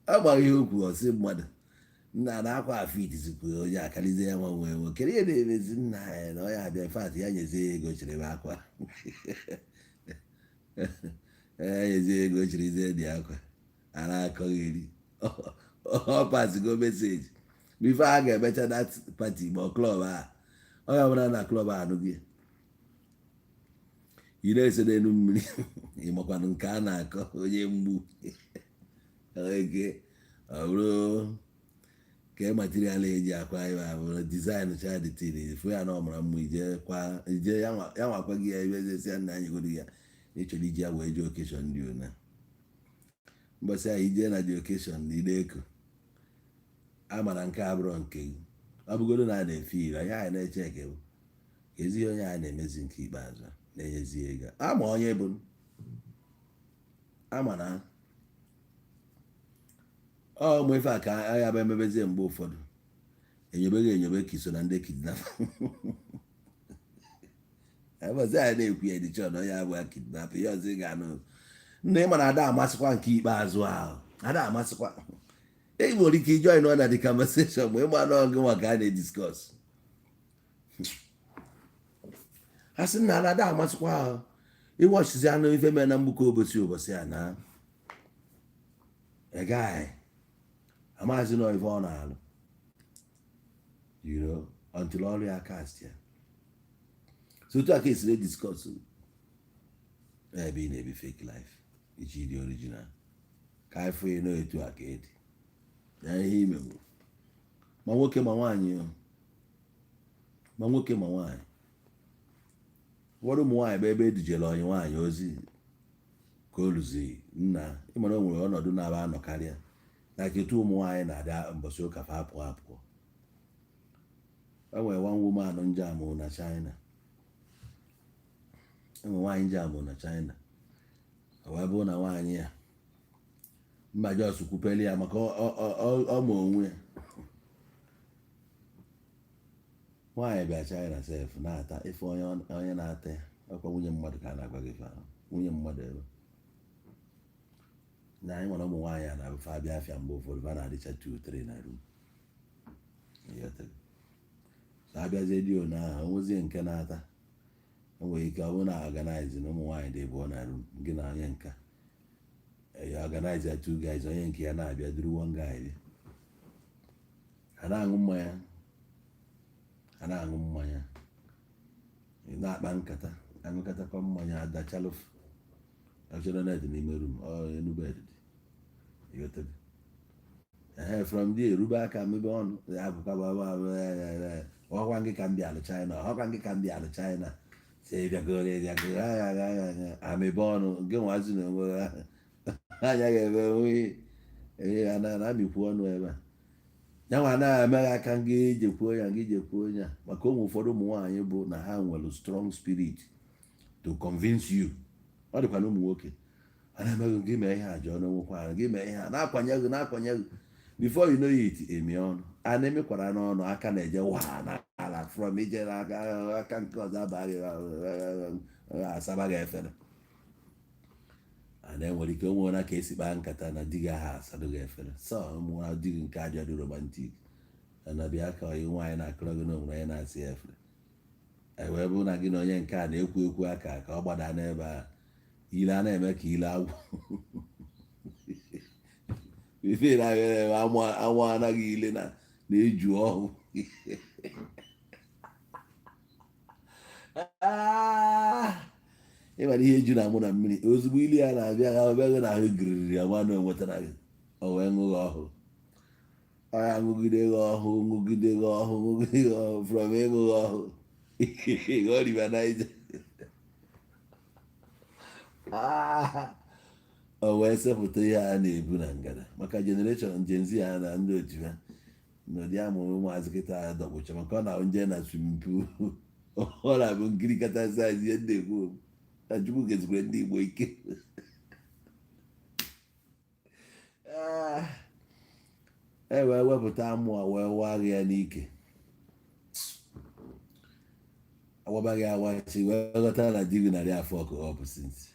Speaker 1: Ọ gbaghị ihe okwu, ọsị mmadụ nna na akwa fitizikwa onye akarịzie ya nwa nwe nwe. Kedu ihe na-emezi nna ya na onye abịa fat ya nyezie ya ego chere ebe akwa ya nyezie ego chirizie dị akwa a na-akọghị eri. Ọ pasigo message before a ga-emecha that party ma ọ club a, onye ọbụla na club a anụghị ị na-ese n'elu mmiri. Ịmakwanụ nke a na-akọ onye mgbu eke, ọ bụrụ ka material eji akwa ya bụrụ design cha dị tin fụ ya na ọ mara mma, ije kwa ije ya nwakwa gị ya ebe ya nna anyị goro ya na ịchọrọ iji ya wee jee occasion dị ona mbọsị ahụ. Ije na dị occasion na ide eko a mara nke a bụrụ nke gị. Ọ bụgodo na a na-efe ire onye ahụ na-eche eke bụ ka ezi onye a na-emezi nke ikpeazụ na-enyezi ego ama onye bụ Ama na ọ ụmụ ife a ka agha bụ emebezie. Mgbe ụfọdụ enyobeghị enyobe ka iso na ndị kidnap. Ebozi anyị na-ekwu ya dịchọ na onye abụọ kidnap. Ihe ọzọ ị ga-anụ, nna, ị ma na ada amasịkwa nke ikpeazụ ahụ, ada amasịkwa. Ị nwere ike ijoin nọ na the conversation ma ịma na gị nwa ka a na-ediscuss. Ha sị na ada amasịkwa ahụ ịwọchizi anụ ife mere na mgbukọ ụbọchị ụbọchị a na ị gaghị amaghịzi na ife ọ na-alụ until ọrụ ya cast ya. So otu a ka esiri discuss ebe ị na-ebi fake life ichi dị original ka anyị fụ ya etu a ka ịdị na ihe imenwu, ma nwoke ma nwaanyị o. Ma nwoke ma nwaanyị. Ụfọdụ ụmụ nwaanyị bụ ebe edujere onye nwaanyị ozi ka o luzi nna. Ịmara o nwere ọnọdụ na-aba anọ karịa na etu ụmụ nwaanyị na-abịa mbọsị ụka fa apụọ apụọ. E nwere one woman nje amụ na China, enwe nwaanyị nje amụ na China. O wee bụrụ na nwaanyị ya mba jos kwupeli ya maka ọ ma onwe ya. Nwaanyị bịa China sef na-ata ife onye na-ata ya ọkwa nwunye mmadụ ka a na-agwa gị ife ahụ, nwunye mmadụ. Ebe na anyị nwere ụmụ nwaanyị a na-abụ fa abịa afịa, mgbe ụfọdụ fa na-adịcha 2 3 na room. Ịghọtago? So abịazie dị one ahụ, onwezie nke na-ata. O nwere ike ọ bụrụ na organize na ụmụ nwaanyị dị abụọ na room, gị na onye nka ya organize ya, two guys, onye nke ya na-abịa duru one guy bịa. Ha na-aṅụ mmanya, ha na-aṅụ mmanya, ị na-akpa nkata, aṅụkatakwa mmanya, adachalụfụ achọrọ net n'ime room ọ enu bed dị. Ịghọtago? Ehe, from there erube aka mebe ọnụ ya bụkwa ọkwa gị ka m bịalụ China, ọkwa gị ka m bịalụ China si bịagoro bịagoro agha agha agha amebe ọnụ gị nwazi na onwe anya ga-eme onwe ya na-amịkwu ọnụ ebe a. Ya nwa anaghị emeghe aka gị jekwuo ya, gị jekwuo ya, maka ụmụ ụfọdụ ụmụ nwaanyị bụ na ha nwere strong spirit to convince you. Ọ dịkwa na ụmụ nwoke a na-emeghị gị mee ihe a jọọ n'onwekwa gị mee ihe a na-akwanye gị, na-akwanye gị. Before you know it, emi ọnụ a na-emekwara n'ọnụ aka na-eje waa n'ala from ije n'aka aka nke ọzọ abaghị asaba gị efere. A na-enwere ike onwe na ka esi kpaa nkata na di gị ahụ asado gị efere so ụmụ di gị nke ajọ dị romantic na bịa ka onye nwaanyị na-akụrọ gị na onwere onye na-asị ya efere. E wee bụrụ na gị na onye nke a na-ekwu ekwu aka ka ọ gbada n'ebe a, ile a na-eme ka ile agwụ ife na-abịa ebe anwụ anaghị ile na na-eju ọhụụ. Ịmara ihe eju na mụ na mmiri ozugbo ili ya na-abịa ha ọbịaghị na ahụ giriri ya nwanne nwetara gị, o wee ṅụghị ọhụụ. Ọ ya ṅụgide gị ọhụụ, ṅụgide gị ọhụụ, ṅụgide gị ọhụụ, from ịṅụghị ọhụụ ghọọ River Niger. O wee sepụta ihe a na-ebu na ngada maka generation Gen Z a na ndị otu ha n'ụdị amụrụ ụmụazị kịta dọkpụcha maka ọ na nje na swimming pool. Ọ na-abụ nkiri kata size ihe ndị ekwu na Chukwu kezikwere ndị Igbo ike. E wee wepụta amụ a wee waa gị ya n'ike, awabaghị awachi wee ghọta na di gị narị afọ ọkụ ọ bụ since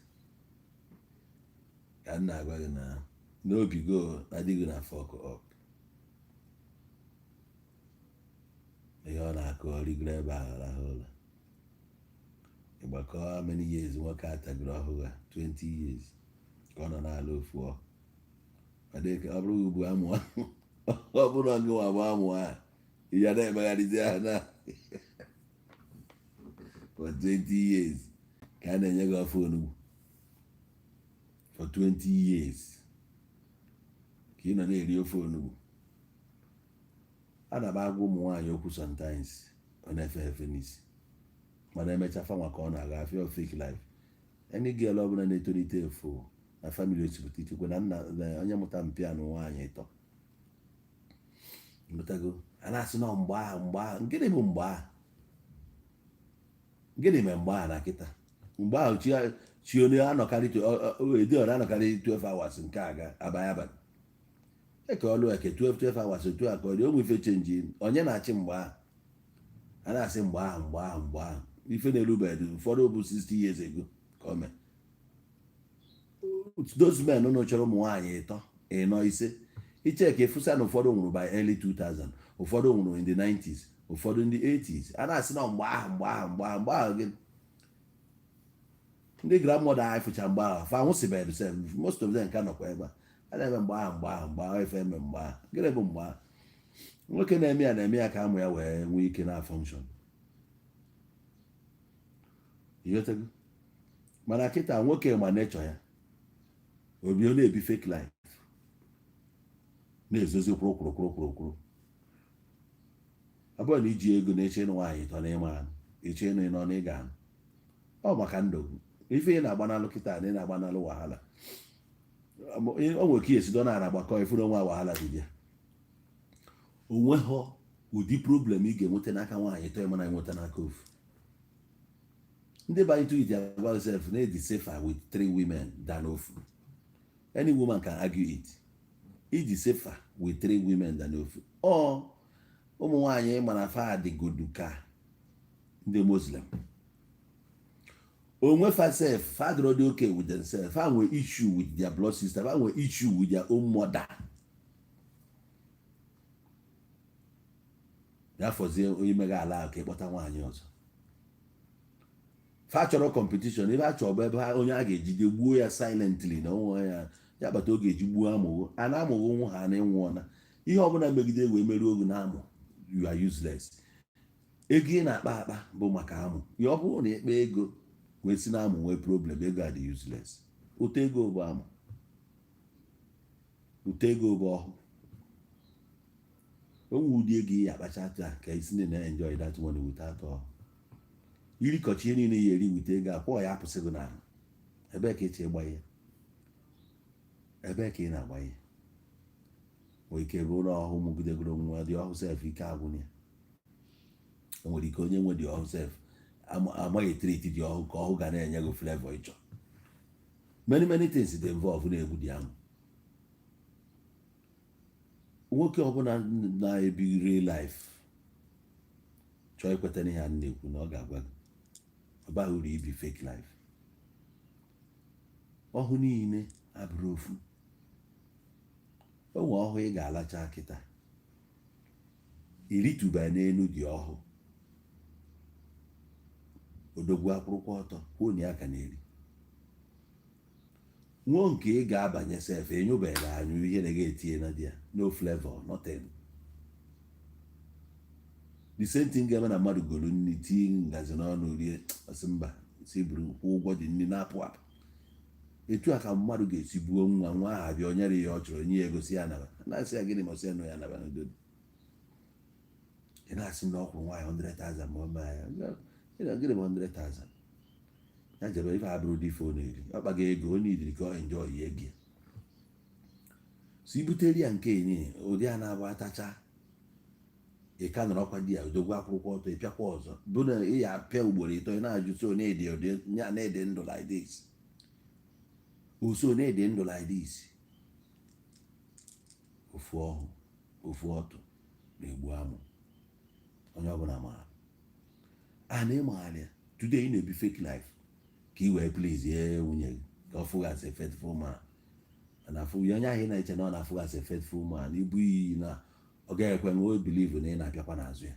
Speaker 1: ka m na-agwa gị na n'obi go na di gị na afọ ọkụ ọ ihe ọ na-akụ rigoro ebe ahụ rahụ ụra. Ịgbakọ how many years nwoke a tagoro ọhụụ a, 20 years ka ọ nọ n'ala ofu ọ. Ọ dị ka ọ bụrụ ugbu amụ ọ bụrụ gị nwa bụ amụ a ya na-emegharịzi ahụ na for 20 years ka a na-enye gị ofe onugbu for 20 years ka ị nọ na-eri ofe onugbu. A na m agwa ụmụ nwaanyị okwu sometimes, ọ na-efe efe n'isi, mana emecha fanwa ka ọ na-aga afịa fake life. Any girl ọbụla na-etolite efu na family osipụta ikekwe na nna na onye mụta mpịa na nwaanyị ịtọ mụtago, a na-asị na mgbe ahụ, mgbe ahụ, gịnị bụ mgbe ahụ? Gịnị mere mgbe ahụ na kịta? Mgbe ahụ chi Chi onye anọkarị, edi ọ na-anọkarị 12 hours nke aga abalị abalị eke ọlụ eke 12 12 hours, otu a ka ọ dị. Onwe ife change. Onye na-achị mgbe ahụ a na-asị mgbe ahụ, mgbe ahụ, mgbe ahụ ife na-erubeghị ụfọdụ bụ 60 years ago ka o mee. Those men nọ chọrọ ụmụ nwaanyị ịtọ, ịnọ, ise, iche ka efusa na ụfọdụ nwụrụ by early 2000, ụfọdụ nwụrụ in the 90s, ụfọdụ ndị 80s. A na-asị na mgbe ahụ, mgbe ahụ, mgbe ahụ, mgbe ahụ gị ndị grandmother anyị fụcha mgbe ahụ fa nwụsịbeghị sef. Most of them ka nọkwa ebe a. A na-eme mgbe ahụ, mgbe ahụ, mgbe ahụ, ife eme mgbe ahụ. Gịnị bụ mgbe ahụ? Nwoke na-eme ya, na-eme ya ka amụ ya wee nwee ike na function. Ịghọtago? Mana kịta, nwoke ma nechọ ya obi, ọ na-ebi fake life, na-ezozi kwụrụ kwụrụ kwụrụ kwụrụ kwụrụ. Ọ bụrụ na iji ego na-eche ịnụ nwaanyị ịtọ na ịma anụ, eche ịnụ ịnọ na ịga anụ, ọ maka ndụ ife ị na-agbanalụ kịta na ị na-agbanalụ wahala. O nwere ka esi dọ na agbakọ ifuru onwe wahala dị ya. Onweghọ ụdị problem ị ga-enweta n'aka nwaanyị ịtọ ịma na enweta n'aka ofu. Ndị banye to it agwa self na edi safer with three women than ofu. Any woman can argue it. Iji safer with three women than ofu. Ọ ụmụ nwaanyị mana fa dịgodu ka ndị Muslim onwe fa sef, fa dịrọ dị okay with themselves. Fa nwee issue with their blood sister, fa nwee issue with their own mother. Ya fọzie onye mega ala ka ịkpọta nwaanyị ọzọ. Fa chọrọ competition. Ebe a chọrọ bụ ebe onye a ga-ejide gbuo ya silently na onwe ya ya kpata oge eji gbuo amụghụ a na-amụghị nwa ha na ịnwụọna. Ihe ọbụla megide wee meruo ogu na amụ, you are useless. Ego ị na-akpa akpa bụ maka amụ ya. Ọ bụrụ na ịkpa ego wee si na amụ nwee problem, ego a dị useless. Ụtọ ego bụ amụ, ụtọ ego bụ ọhụ. Onwe ụdị ego ị ya akpacha taa ka isi na enjoy that money without ọhụ. Irikọcha ihe niile ya eri wite ego akwọ ya apụsị gị n'ahụ. Ebee ka eche ịgba ihe? Ebee ka ị na-agba ihe? Nwere ike bụ ụlọ ọhụụ mụgidegoro nwa dị ọhụụ sef, ike agwụna ya. O nwere ike onye nwe dị ọhụụ sef amaghị treat dị ọhụụ ka ọhụụ ga na-enye gị flavor ịchọ. Many many things dị involve na-egbu dị ahụ. Nwoke ọbụla na-ebi real life chọọ ikweta n'ihe a na-ekwu na ọ ga-agwa gị ọ baghị uru ibi fake life. Ọhụ niile abụrụ ofu. O nwee ọhụ ị ga-alacha kịta irituba n'elu dị ọhụ odogwu akwụrụkwa ọtọ kwuo na ya ka na-eri nwuo. Nke ị ga-abanye sef, enyobeghị anyụ ihe na ga-etinye na di ya, no flavor, nothing. The same thing ga-eme na mmadụ golu nri tii ngazi n'ọnụ rie, ọsị mba, si buru kwụ ụgwọ dị nri na-apụ apụ. Etu a ka mmadụ ga-esi buo nwa nwa ahụ abịa, o nyere ya ọ chọrọ, nye ya ego, si ya naba. Na-asị ya gịnị? Ma ọ sị ya nọ ya naba n'udo. Ị na-asị na ọ kwụrụ nwaanyị 100,000 ma ọ mee ya gịnị? Ma 100,000 ya jebe ife abụrụ dị ife ọ na-eri, ọ kpaga ego ọ nidiri ka ọ enjoy ya ego ya. So ibutere ya nke enyi ụdị a na-abụ atacha, ị ka nọrọkwa di ya odogwu akwụkwọ ọtọ, ịpịakwa ọzọ bụ na ị ya apịa ugboro ịtọ. Ị na-ajụ, so na-ede ụdị ya na-ede ndụ like this, oso na-ede ndụ like this. Ofu ọhụ, ofu ọtụ na-egbu amụ. Onye ọbụla maara a na ịmagharị ya. Today ị na-ebi fake life ka ị wee please ye nwunye gị ka ọ fụghị as a faithful man. Mana afụ ya, onye ahụ ị na-eche na ọ na-afụ as a faithful man, ibu iyi na ọ gaghị ekwe nwe believe na ị na-abịakwa n'azụ ya.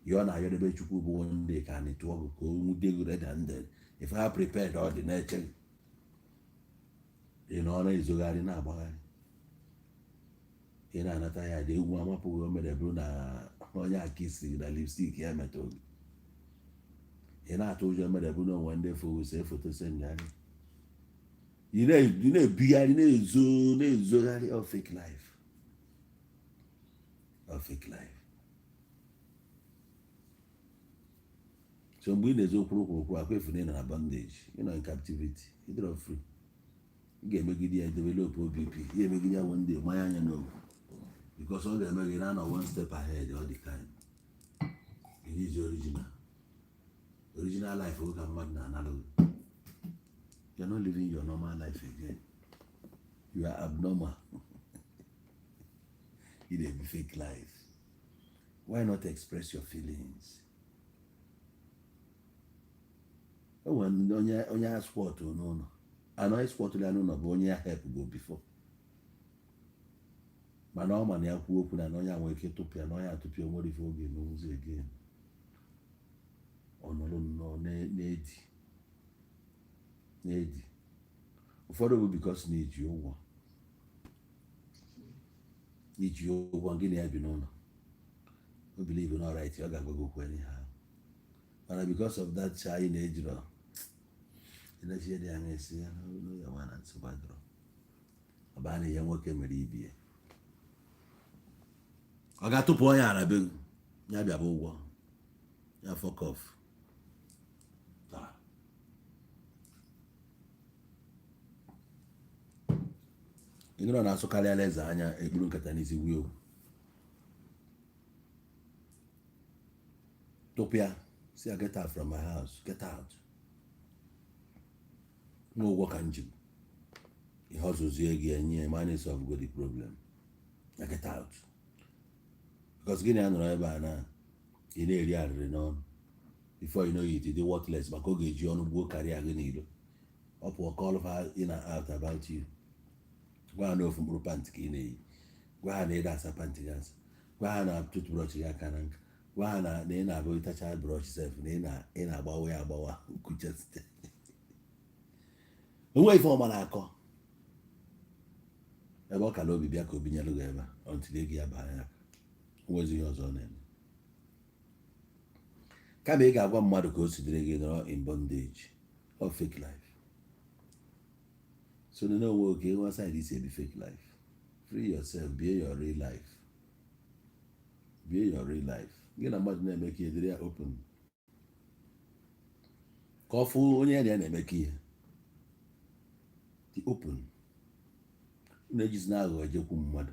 Speaker 1: Ihe ọ na-ayọdebe Chukwu bụ one day ka anyị tụọ gị, ka o nwude gị red handed. If ha prepared, ọ dị na-eche gị. Ị nọ na-ezogharị, na-agbagharị, ị na-anata ya dị egwu amapụghị. O mere bụrụ na onye aka isi na lipstick ya metụ gị, ị na-atụ ụjọ. Mere bụ na onwe ndị fowu see foto sendịarị. Ị na-ebigharị, na-ezo, na-ezogharị. All fake life, all fake life. So mgbe ị na-ezo kwuru kwuru kwuru akwa efu na ị nọ na bondage, ị nọ in captivity, ị dịrọ free. Ị ga-emegide ya, develop OBP ya, emegide ya one day manya anya n'obu, because ọ ga-eme gị na-anọ one step ahead all the time. It is original, original life ka mmadụ na-analụ gị. You are not living your normal life again. You are abnormal. Ị na-ebi fake life. Why not express your feelings? O nwere onye a squat n'ụlọ anọ, squat ya n'ụlọ bụ onye ya help go before, mana ọ ma na ya kwuo okwu na onye a nwere ike tụpụ ya, na onye atụpụ ya, nwere ife oge emenwuzi again. Ọ nọrọ nnọọ na-edi na-edi. Ụfọdụ bụ because na iji ụgwọ, iji ụgwọ gị na ya bi n'ụlọ, o believe na right, ọ ga-agwa gị okwu anyhow, mana because of that anyị na-ejiro elechi dị anya esi ya n'ụlọ nwa na nsogbu adịrọ. Ọ baa na ihe nwoke mere ibie, ọ ga-atụpụ onye ara be gị, ya bịaba ụgwọ ya, fuck off. Taa. Ị nụrụ na-asụkarịala eze anya ekpuru nkata n'isi gwu okwu, tụpụ ya, si ya, "Get out from my house, get out." Nwa ụgwọ ka m ji ihe ọzụzie gị enye ya, man, solve go the problem ya, get out, because gịnị ya nọrọ ebe a na ị na-eri arịrị n'ọnụ? Before you know it, dị worthless, maka ọ ga-eji ọnụ gbuo karịa gị n'ilo. Ọ pụọ, call ha in and out about you, gwa ha na ofu mkpụrụ pant ka ị na-eyi, gwa ha na ịda asa pant gị asa, gwa ha na toothbrush gị aka na nka, gwa ha na ị na-abụ ịtacha brush sef na ị na-agbawa ya agbawa kuchasite onwe ife ọma na-akọ ebe ọ kala obi bịa ka obi nyelụ gị ebe a until ego ya baa ya aka. Onwezi ihe ọzọ ọ na-eme kama ị ga-agwa mmadụ ka o si dịrị gị, nọrọ in bondage of fake life. So na onwe oke nwa side isi ebi fake life, free yourself, be your real life, be your real life. Gị na mmadụ na-eme ka edere ya open, ka ọ fụ onye ya na ya na-eme ka ihe dị open. Na-ejizina aghụghọ ejekwu mmadụ,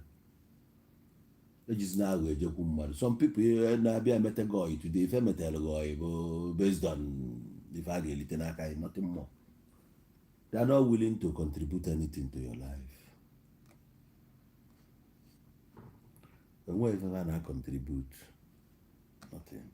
Speaker 1: ejizina aghụghọ ejekwu mmadụ. Some people na-abịa emete gị oyi today, ife metere gị oyi bụ based on ife a ga-elite n'aka gị, nothing more. They are not willing to contribute anything to your life. Enweghị ife ha na-contribute, nothing.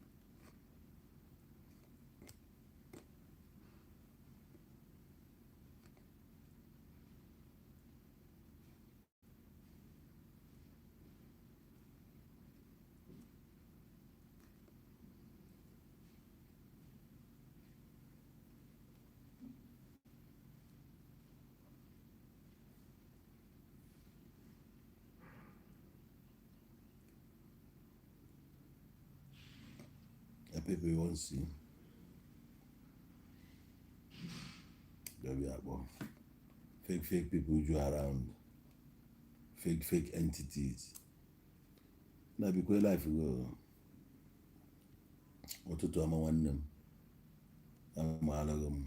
Speaker 1: The people you want to see. They'll be akpọ. Fake, fake people ju around. Fake, fake entities. Na bikwe life go. Ụtụtụ ọma, nwanne m. Amaala m.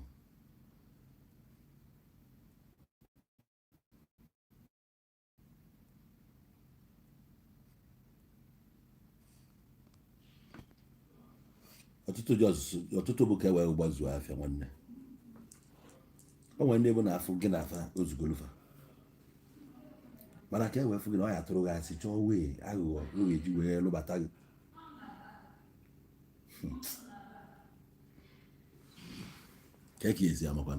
Speaker 1: Ọtụtụ dị ọzụzụ, ọtụtụ bụ ka e wee gbazuo afịa. Nwanne, o nwere ndị bụ na afụ gị na afa ozugolufa, mana ka e wee fụ gị na ọ ya atụrụ gị asị, chọọ wee aghụghọ o ga-eji wee lụbata gị ka ka esi amakwa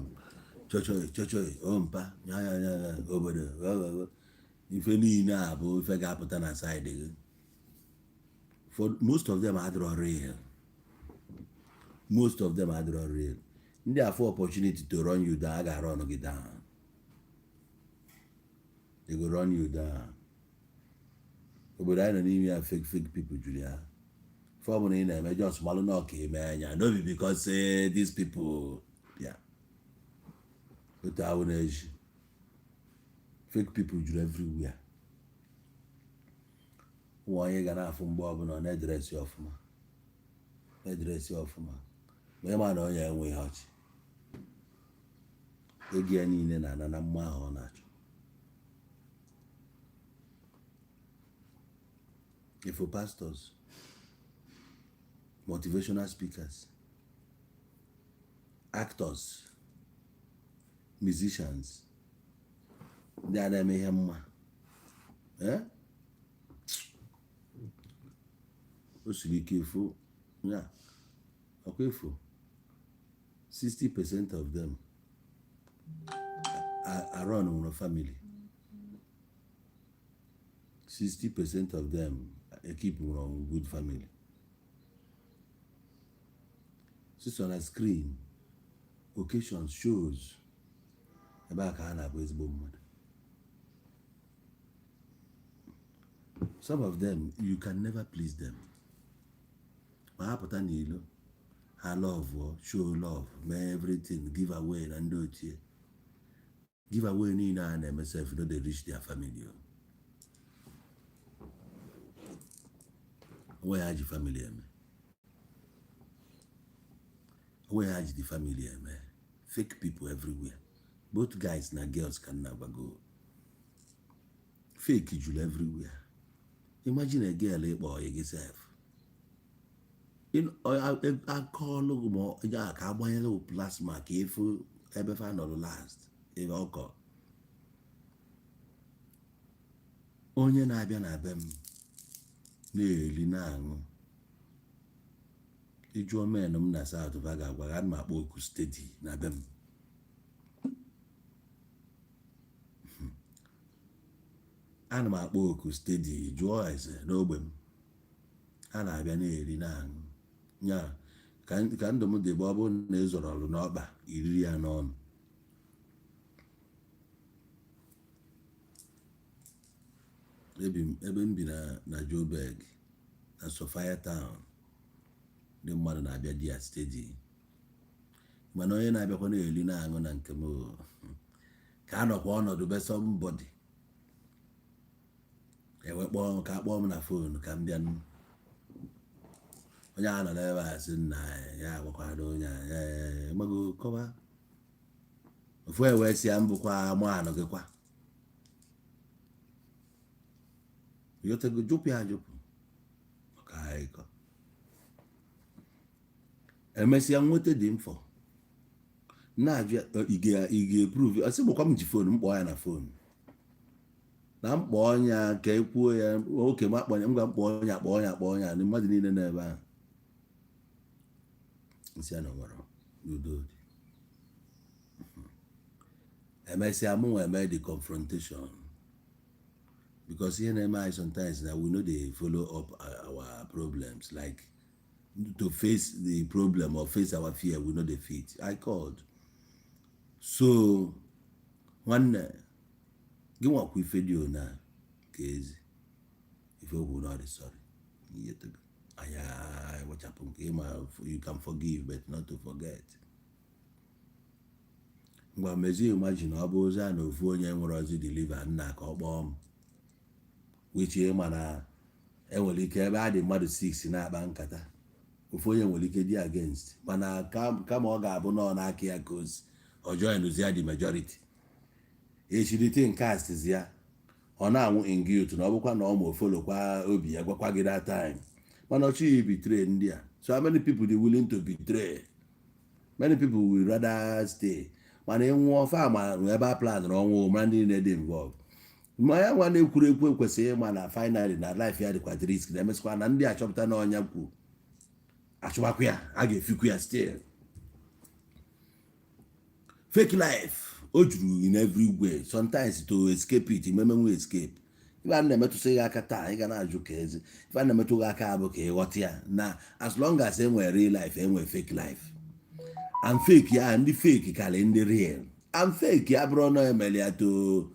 Speaker 1: chọchọị chọchọị o mpa nya nya nya nya obodo o, o, o. Ife niile a bụ ife ga-apụta na side gị. For most of them adịrọ real, most of them adịrọ real. Ndị afọ opportunity to run you down, a ga-run gị down. They go run you down. Obodo anyị nọ n'ime ya, fake, fake people juru ya. Ife ọbụla ị na-eme, just malụ na ọka eme anya no be because say these people ya otu ahụ na-eji. Fake people juru everywhere. Ụmụ onye ga na-afụ mgbe ọbụla ọ na-edress ọfụma, na-edress ọfụma, ma ịma na onye enweghị ọchị, ego ya niile na-ana na mma ahụ ọ na-achọ. Ifo pastors, motivational speakers, actors, Musicians, ndị a na-eme ihe mma, eh? O siri ike ịfụ ya. Ọkwa ịfụ 60% of them aron nwere family, 60% of them ekip nwere good family. Sisọ na screen, occasions, shows, ebe a ka ha na-abụ ezigbo mmadụ. Some of them, you can never please them. Ma ha pụta n'ilo, ha love, show love, mee everything, give away na ndị ochie. Give away niile a na-eme sef no dey reach their family o. Onwe ha ji family eme, onwe ha ji the family eme. Fake people everywhere, both guys na girls ka m na-agwago. Fake juru everywhere. Imagine a girl ịkpọ ọyị gị sef akọọlụ gị, ma ya ka agbanyere gị plasma ka efu ebe fa nọrọ last ebe ọkọ. Onye na-abịa na be m na-eli na-aṅụ, ịjụọ men m na South, va ga-agwa gị, ana m akpọ oku steady na be m. Ana m akpọ oku steady, jụọ ese n'ogbe m. A na-abịa na-eri na-aṅụ ya ka ndụ m dị bụ ọ bụrụ na ị zọrọ ọrụ n'ọkpa iriri ya n'ọnụ. Ebe m bi na Joburg na Sophiatown, ndị mmadụ na-abịa di ya steady, mana onye na-abịakwa na-eri na-aṅụ na nke m ka a nọkwa ọnọdụ be somebody ewe kpọọ ka akpọọ m na phone ka m bịa. Onye a nọ n'ebe a sị nna ya agwakwara onye a ya mago kọba ofu ewe si ya mbụkwa mụ anụ gị kwa yọtago jụpụ ya ajụpụ maka ịkọ. Emesịa nweta dị mfọ na-ajụ ya, ị ga-eprove? Ọ sị gbakwa m ji phone m kpọọ ya na phone na mkpọ ọnya ka e kwuo ya oke m akpọnya m gwa mkpọ ọnya kpọọ ọnya kpọọ ọnya na mmadụ niile nọ ebe ahụ nsị ya na nwere n'udo dị. Emesịa mụ nwa eme the confrontation, because ihe na-eme anyị sometimes na we no dey follow up our problems, like to face the problem or face our fear, we no dey fit. I called, so nwanne gị nwakwa ife dị ona ka ezi ife okwu na ọ dị sorry anya wechapụ nke ịma. You can forgive but not to forget. Ngwa mezie, imagine ọ bụ ozi a na ofu onye nwere ozi deliver nna ka ọ kpọọ m, which ịma na enwere ike ebe a dị mmadụ 6 na-akpa nkata, ofu onye nwere ike dị against, mana kama ọ ga-abụ nọ n'aka ya ka ozi ọ join ya the majority echirite nke asịzi ya ọ na-anwụ in guilt na ọ bụkwa na ọ ma ofolokwa obi ya gwakwa gị that time, mana ọ chọghị betray ndị a. So how many people dey willing to betray? Many people will rather stay, mana ịnwụọ fa ma ebe a plan na ọnwụ mara ndị niile dị involved. Ma ya nwa na-ekwuru ekwu ekwesịghị ịma na finally na life ya dịkwa risk, na emesịkwa na ndị achọpụta na ọnya kwu achụbakwa ya, a ga-efikwu ya still. Fake life o juru in every way. Sometimes to escape it, imemenwu escape. Ife a na-emetụsị gị aka taa, ị ga na-ajụ ka ezi ife a na-emetụ gị aka bụ ka ị ghọta ya na as long as e nwere real life, e nwere fake life, and fake ya, ndị fake karị ndị real, and fake ya bụrụ na emere ya to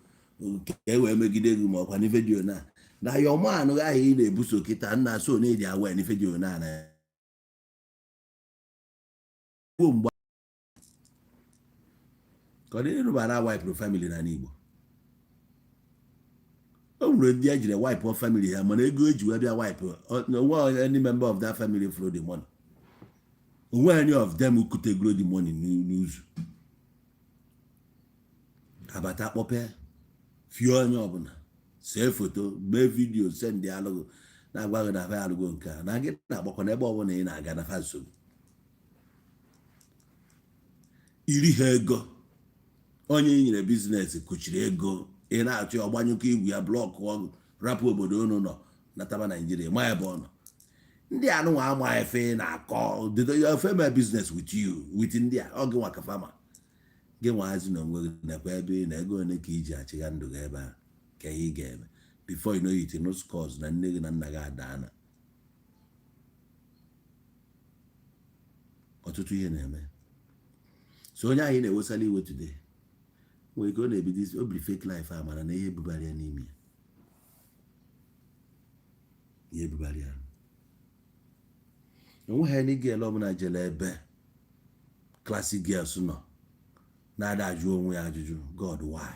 Speaker 1: ka e wee megide gị, ma ọkwa n'ife dị ona na your man ahụ ị na-ebuso kịta nna so na-eji awa n'ife dị ona na kwuo mgbe ka ọ dị ịrụbara wipụrụ family n'ala Igbo. O nwere ndị e jiri wipe family ha, mana ego eji wee bịa wipe, onwe any member of that family follow the money, onwe any of them kutegoro the money n'ụzọ abata kpọpe fie onye ọbụla see foto mee video send alụgụ na-agwa gị na fa alụgo nke a na gị na-agbakọ n'ebe ọbụla ị na-aga na fa nsogbu iri ha ego. Onye i nyere business kuchiri ego, ị na-achọ ọgbanyụkọ igwe ya, block ọgụ, rapụ obodo unu nọ, nataba Naijiria, ma ebe ọ nọ. Ndị anụnwa ama efe na-akọ efe mee business with you, with ndị a. Ọ gị nwa ka fama gị nwazi na onwe gị nakwa ebe ị na ego ole ka iji achịga ndụ gị ebe a, ka ihe ị ga-eme. Before you know it, no scores na nne gị na nna gị adaana. Ọtụtụ ihe na-eme. So onye ahụ ị na-ewesala iwe today nwere ike ọ na-ebido isi o biri fake life a, mara na ihe bubara ya n'ime ya, ihe bubara ya. Onweghị any girl ọbụla jere ebe classic girls nọ na-ada ajụ onwe ya ajụjụ, "God, why?"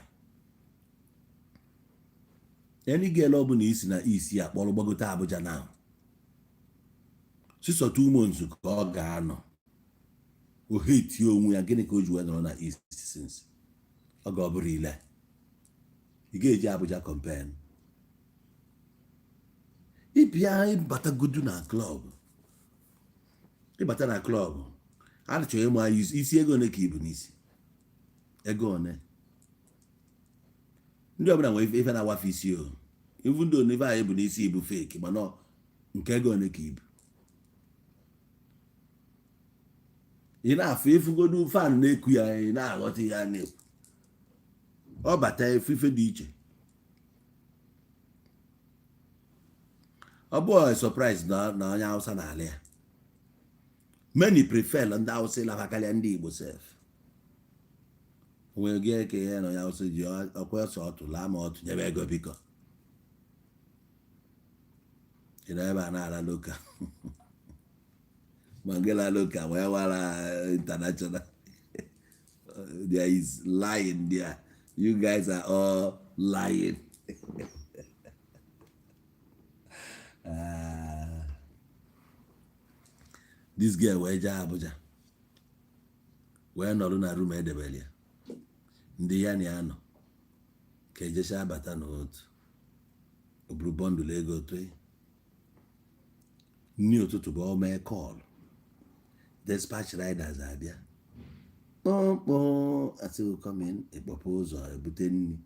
Speaker 1: Any girl ọbụla isi na isi akpọrọ gbagote Abuja now, sisọ 2 months ka ọ ga-anọ, o hetie onwe ya. Gịnị ka o ji wee nọrọ na east since ọ ga ọ bụrụ ile ị ga-eji Abuja compare? Ịbịa ịbatagodu na club, ịbata na club, a chọrọ ịma isi ego one ka ibu n'isi, ego one. Ndị ọbụla nwere ife na-awafe isi o. Ifu ndị one ife anyị bụ n'isi ibu fake, mana nke ego one ka ibu ị na-afụ. Ifugodu fan na-eku ya, ị na-aghọta ihe a na-ekwu. Ọ bata efu ife dị iche. Ọ bụghị surprise na onye Hausa na-ala ya. Many prefer ndị Hausa ịlafa karịa ndị Igbo sef. Nwere gị eke ya na onye Hausa ji ọkwa ọsọ ọtụ laa ma ọtụ nyebe ego, biko. Ị nọ ebe a na-ala local, ma nke la local wee wara international. There is lying there. You guys are all lying. This girl wee jee Abuja, wee nọrọ na room edebere ya, ndị ya na ya nọ ka ejecha abata n'otu. O buru bundle ego tụọ nni ụtụtụ bụ o mee call, dispatch riders abịa, kpọmkpọ, asị come in, ịkpọpụ ụzọ, ebute nri,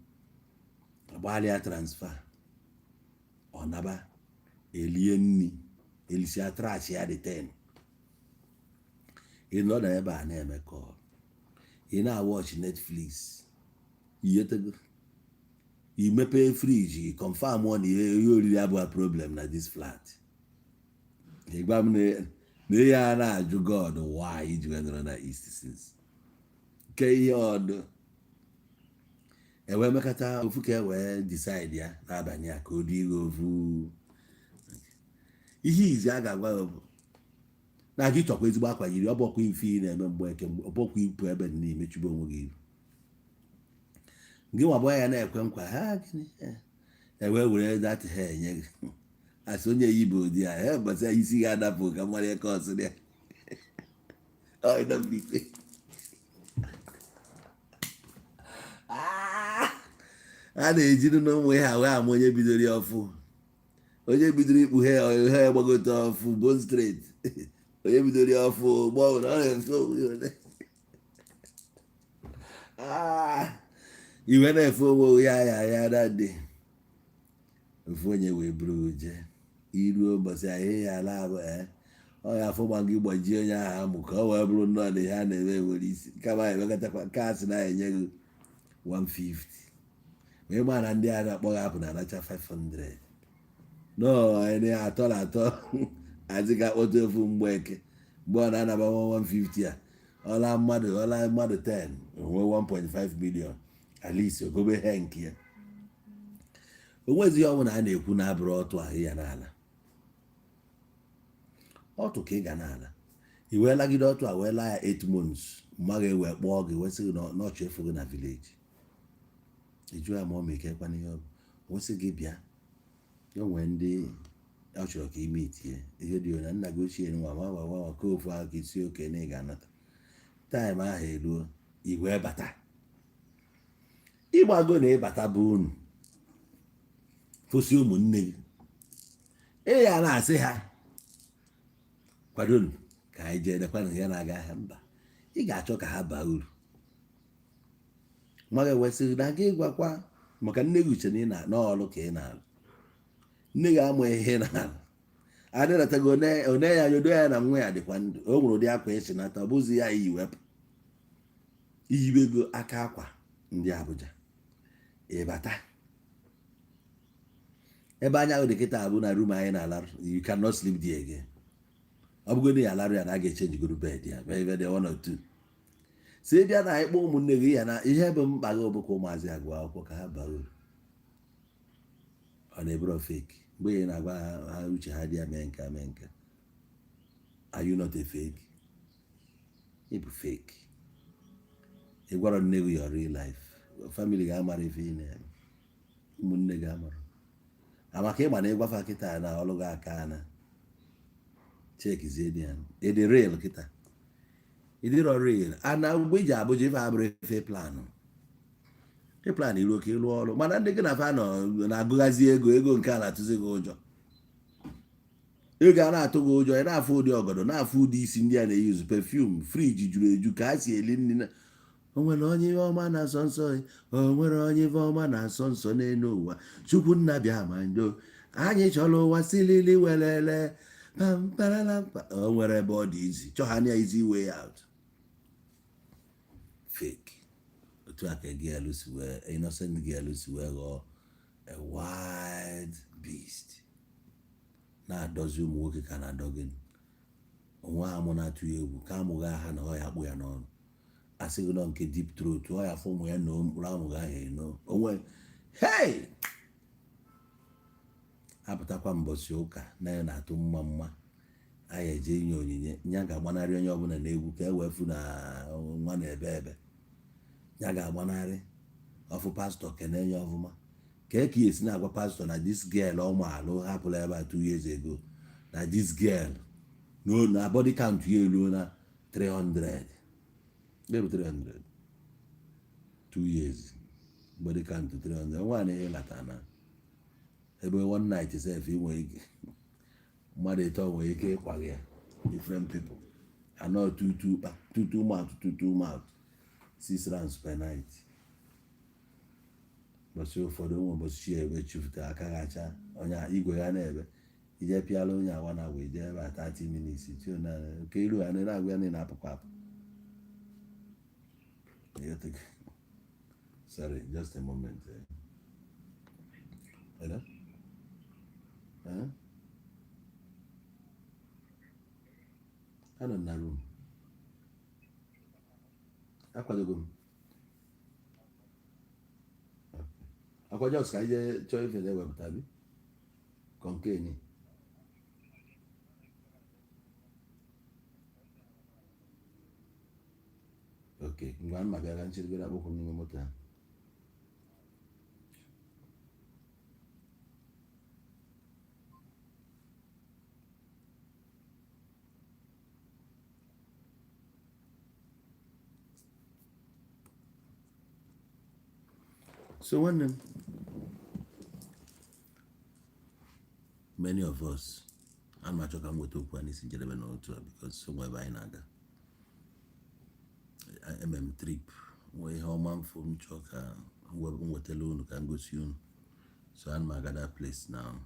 Speaker 1: agbalịa transfer, ọ naba, elie nri, elisia trash ya dị 10. Ị nọ na ebe a na-eme call, ị na-awatch Netflix, iyetego, i mepee fridge, confirm na ihe oriri abụghị problem na this flat. Ị gwa m na ihe a na-ajụ, "God, why?" Iji wee nọrọ na east since ke ihe ọdụ ewee mekata ofu ka e wee decide ya n'abalị a ka o dị ihe ofu. Ihe izi a ga-agwa ya bụ na gị chọkwa ezigbo akwa yiri. Ọ bụkwa ife ị na-eme mgbe eke, ọ bụkwa ipụ ebe na imechigbu onwe gị iru gị nwa bụ ya na-ekwe nkwa ha. Gịnị ewee were that hair nye gị, asị onye yi bụ ụdị ya ha gbasa isi gị adapụ ka mmadụ eke ọsịrị ya. Ọ ịnọgide ikpe. A na-ejiri na ụmụ ihe wee ama onye bidoro ya ọfụ, onye bidoro ikpughe ya, ihe gbagote ọfụ, bone straight, onye bidoro ya ọfụ gbanwe na ọ na-efe onwe ya. Iwe na-efe onwe ya ya ya na dị ofu onye wee buru jee iruo ụbọchị ahịa ya ala abụ ee ọ ya afọ gba gị gbajie onye ahụ amụ ka ọ wee bụrụ nnọọ na ihe a na-eme nwere isi kama emekọtakwa nke a sị na enye gị 150, ma ị ma na ndị a na-akpọ gị apụ na-anacha 500. No, anyị atọ na atọ azị ka akpọta ofu mgbeke mgbe ọ na-anaba 150 a, ọla mmadụ 10 onwe 1.5 million, at least ogobe he nke ya. Onwezi ihe ọbụla a na-ekwu na-abụrụ ọtụ ahụ ya n'ala, ọtụ ka ị ga n'ala. I wee lagide ọtụ a wee laa ya 8 months, mma gị wee kpọọ gị wee sị gị na ọchọ efu gị na village. Ị jụọ ya ma ọ ma ike kwana ihe ọ bụ, wee sị gị bịa, o nwee ndị ọ chọrọ ka ime itinye ihe dị na nna gị ochie nwa nwa nwa nwa ka ofu ahụ ka isi oke na ị ga-anata. Time ahụ eruo, i wee bata, ịgbago na ịbata bụ unu fụsị ụmụnne gị, ị ya na-asị ha kwadonu ka anyị jee dekwanụ ya na-aga ahịa. Mba, ị ga-achọ ka ha baa uru. Nwa gị wesịrị na gị gwakwa maka nne gị uche na ị na n'ọlụ ka ị na-alụ. Nne gị ama ihe ị na-alụ adịnatago one ya nyodo ya na nwa ya dịkwa ndụ. O nwere ụdị akwa esi nata, ọ bụzi ya iyi wepụ iyibego aka akwa ndị Abuja ịbata ebe anya ahụ dị kịta abụ na room anyị na-alarụ. You cannot sleep there again. Ọ bụgodị ya alarụ ya na a ga-echenjigoro bed ya ebe dị one or two. Si bịa na ịkpọ ụmụnne gị ya na ihe bụ mkpa gị bụ ka ụmụazị agụ akwụkwọ ka ha baa uru. Ọ na-eburo fake mgbe ị na-agwa ha uche ha dị ya mee nke mee nke. Are you not a fake? Ị bụ fake. Ị gwara nne gị your real life. Family ga-amara ife ị na-eme, ụmụnne gị amara amaka. Ịma na ịgwafa kịta na ọlụ gị aka na chekizie dị ya. Ịdị real kịta, ịdịrọ real. Ana mgbe iji Abuja ife abụrụ ife plan ị plan iruo ka ịlụọ ọrụ, mana ndị gị na fa nọ na-agụghazi ego. Ego nke a na-atụzi gị ụjọ, ego a na-atụ gị ụjọ. Ị na-afụ ụdị ọgọdọ, na-afụ ụdị isi ndị a na-eyuzu, perfume, fridge juru eju, ka ha si eli nri na o nwere onye ife ọma na-asọ nsọ, o nwere onye ife ọma na-asọ nsọ n'elu ụwa. Chukwu nna bịa ma ndo anyị chọrọ ụwa silili welele pamparalampa. O nwere ebe ọ dị izi chọ ha na easy way out, fake. Otu a ka girl si wee, innocent girl si wee ghọọ a wild beast na-adọzi ụmụ nwoke ka na-adọ gịnị onwe ha. Mụ na-atụ ya egwu ka amụghị aha na ọ ya akpụ ya n'ọnụ, asị gị nọ nke deep throat, ọ ya afọ ụmụ ya na mkpụrụ amụghị aha eno onwe. Hey, apụtakwa mbọsị ụka na ya na-atụ mma mma, anyị eje inye onyinye. Nya ga-agbanarị onye ọbụla na-egwu ka e wee fụ na nwa na-ebe ebe. Ya ga-agbanarị ọfụ pastọ kene ya ọfụma ka e ka esi na-agwa pastọ na this girl ọ ma alụ hapụla ebe a 2 years ago, na this girl no na body count ya eruo na 300, ebe 300, 2 years, body count 300. Nwaanyị ịlata na ebe one night sef, ị nwere ike mmadụ ịtọ nwere ike ịkwaghị ya, different people anọ, two two kpa, two two mouth, two two mouth, six rounds per night. Ụbọchị ụfọdụ ụmụ ụbọchị chi ebe chufute aka ghacha onye igwe ya na-ebe ije pịala onye awa na wee jee ebe a 30 minutes tio na nke iru ha na-agwa ya na ị na-apụkwa apụ. Sorry, just a moment, eh. Hello? Eh? Anọ m na room, akwadogo m akwa. Just ka anyị jee chọọ ife na-ewepụta bi kọnkeni. Ok, ngwa, mma bịa ka nchịrịgoro akpụkwụ m n'ime moto ha. So nwanne m, many of us, ana m achọ ka m weta okwu a n'isi njedebe n'otu a, because so nwe ebe anyị na-aga. Eme m trip, nwee ihe ọma mfụ m chọọ ka m wetara unu, ka m gosi unu. So ana m aga that place now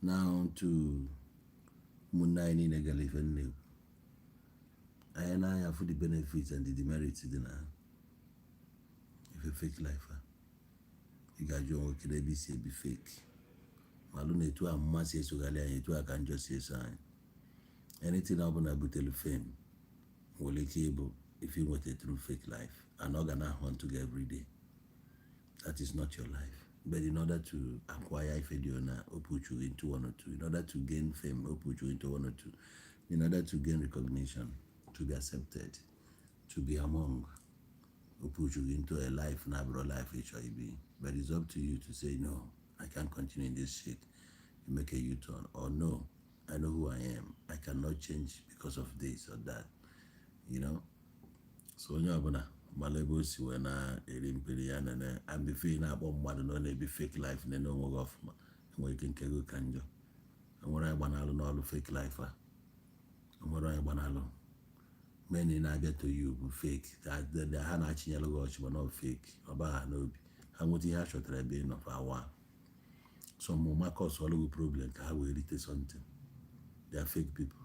Speaker 1: now to ụmụnne anyị niile gara ife m na-ekwu. Anyị na-anya fụ the benefits and the demerits dị na ife fake life a. Ị ga-ajụ onwe kedu ebe isi ebi fake malụ na etu a mma si esogharị anyị, etu a ka njọ si eso anyị. Anything ọbụla butere fame nwere ike ịbụ if you nweta through fake life, and ọ ga na-hunt gị every day. That is not your life, but in order to acquire ife dị na o put you into one or two, in order to gain fame, o put you into one or two, in order to gain recognition, to be accepted, to be among, o put you into a life na abụrụ life ị chọrọ ibi. But it's up to you to say, "No, I can't continue in this shit." You make a U-turn, or, "No, I know who I am, I cannot change because of this or that." So onye ọbụla mara ebe o si wee na-eri mperi ya nene, and before ị na-akpọ mmadụ na ọ na-ebi fake life, nene onwe gị ọfụma. Enwere ike nke gị ka njọ. Enwere onye gbanalụ n'ọlụ fake life a, enwere onye gbanalụ. Many na-abịa to you bụ fake. Ha na-achịnyere gị ọchị, mana ọ fake. Ọ ba ha n'obi, ha nweta ihe ha chọtara ebe ị nọ for awa. Some makọs ọlụ gị problem ka ha wee rite something. They are fake people.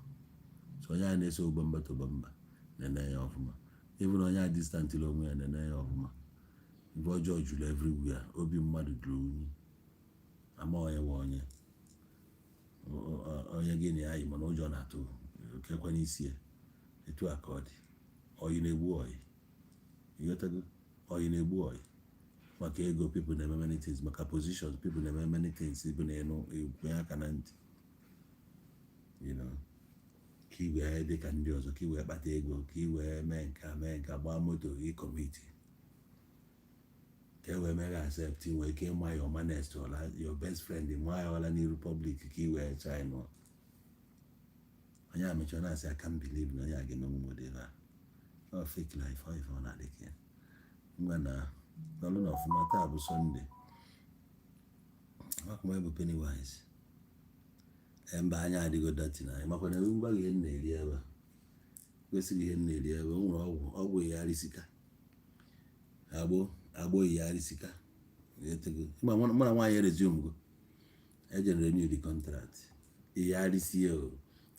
Speaker 1: So onye a na-eso bumper to bumper, nene ya ọfụma. Even onye a distantịrị onwe ya, nene ya ọfụma. Ife ọjọọ juru everywhere. Obi mmadụ juru unyi. Ama onye nwe onye, onye gị na ya yi, mana ụjọ na-atụ kekwe n'isi ya. Etu a ka ọ dị. Oyi na-egbu oyi, ịghọtago? Oyi na-egbu oyi. Maka ego, people na-eme many things. Maka positions, people na-eme many things. Bụ na ịnụ ekwenye aka na ntị ka ị wee dị ka ndị ọzọ, ka ị wee kpata ego, ka ị wee mee nka, mee nka, gbaa moto, ịcommit, ka e wee mee gị accept, nwee ike ịma your manest ọla, your best friend, nwa ya ọla n'iru public, ka ị wee chai nụọ. Onye a mechara na-asị, "I can't believe na onye a ga-emenwu m ụdị a." Ọ fake life, ọ ife ọ na-adị ka ya. Ngwa na n'ọlụ na ọfụma. Taa bụ Sunday. Amakwa m bụ Pennywise. Mba, anya adịgo dirty na makwa na ngwa gị. Ihe m na-eri ebe a kwesịrị ihe m na-eri ebe o nwere ọgwụ, ọgwụ yigharịsika agbụ agbụ yigharịsika. Mụ na nwaanyị resume go ejere renew the contract. Iyarisi o,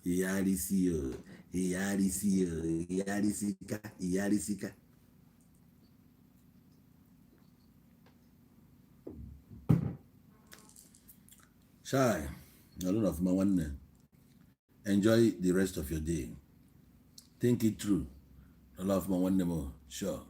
Speaker 1: iyarisi o, iyarisi o, iyarịsika, iyarịsika. Chai, nọrọ n'ọfụma nwanne. Enjoy the rest of your day. Think it through. Nọrọ ọfụma nwanne m. Sure.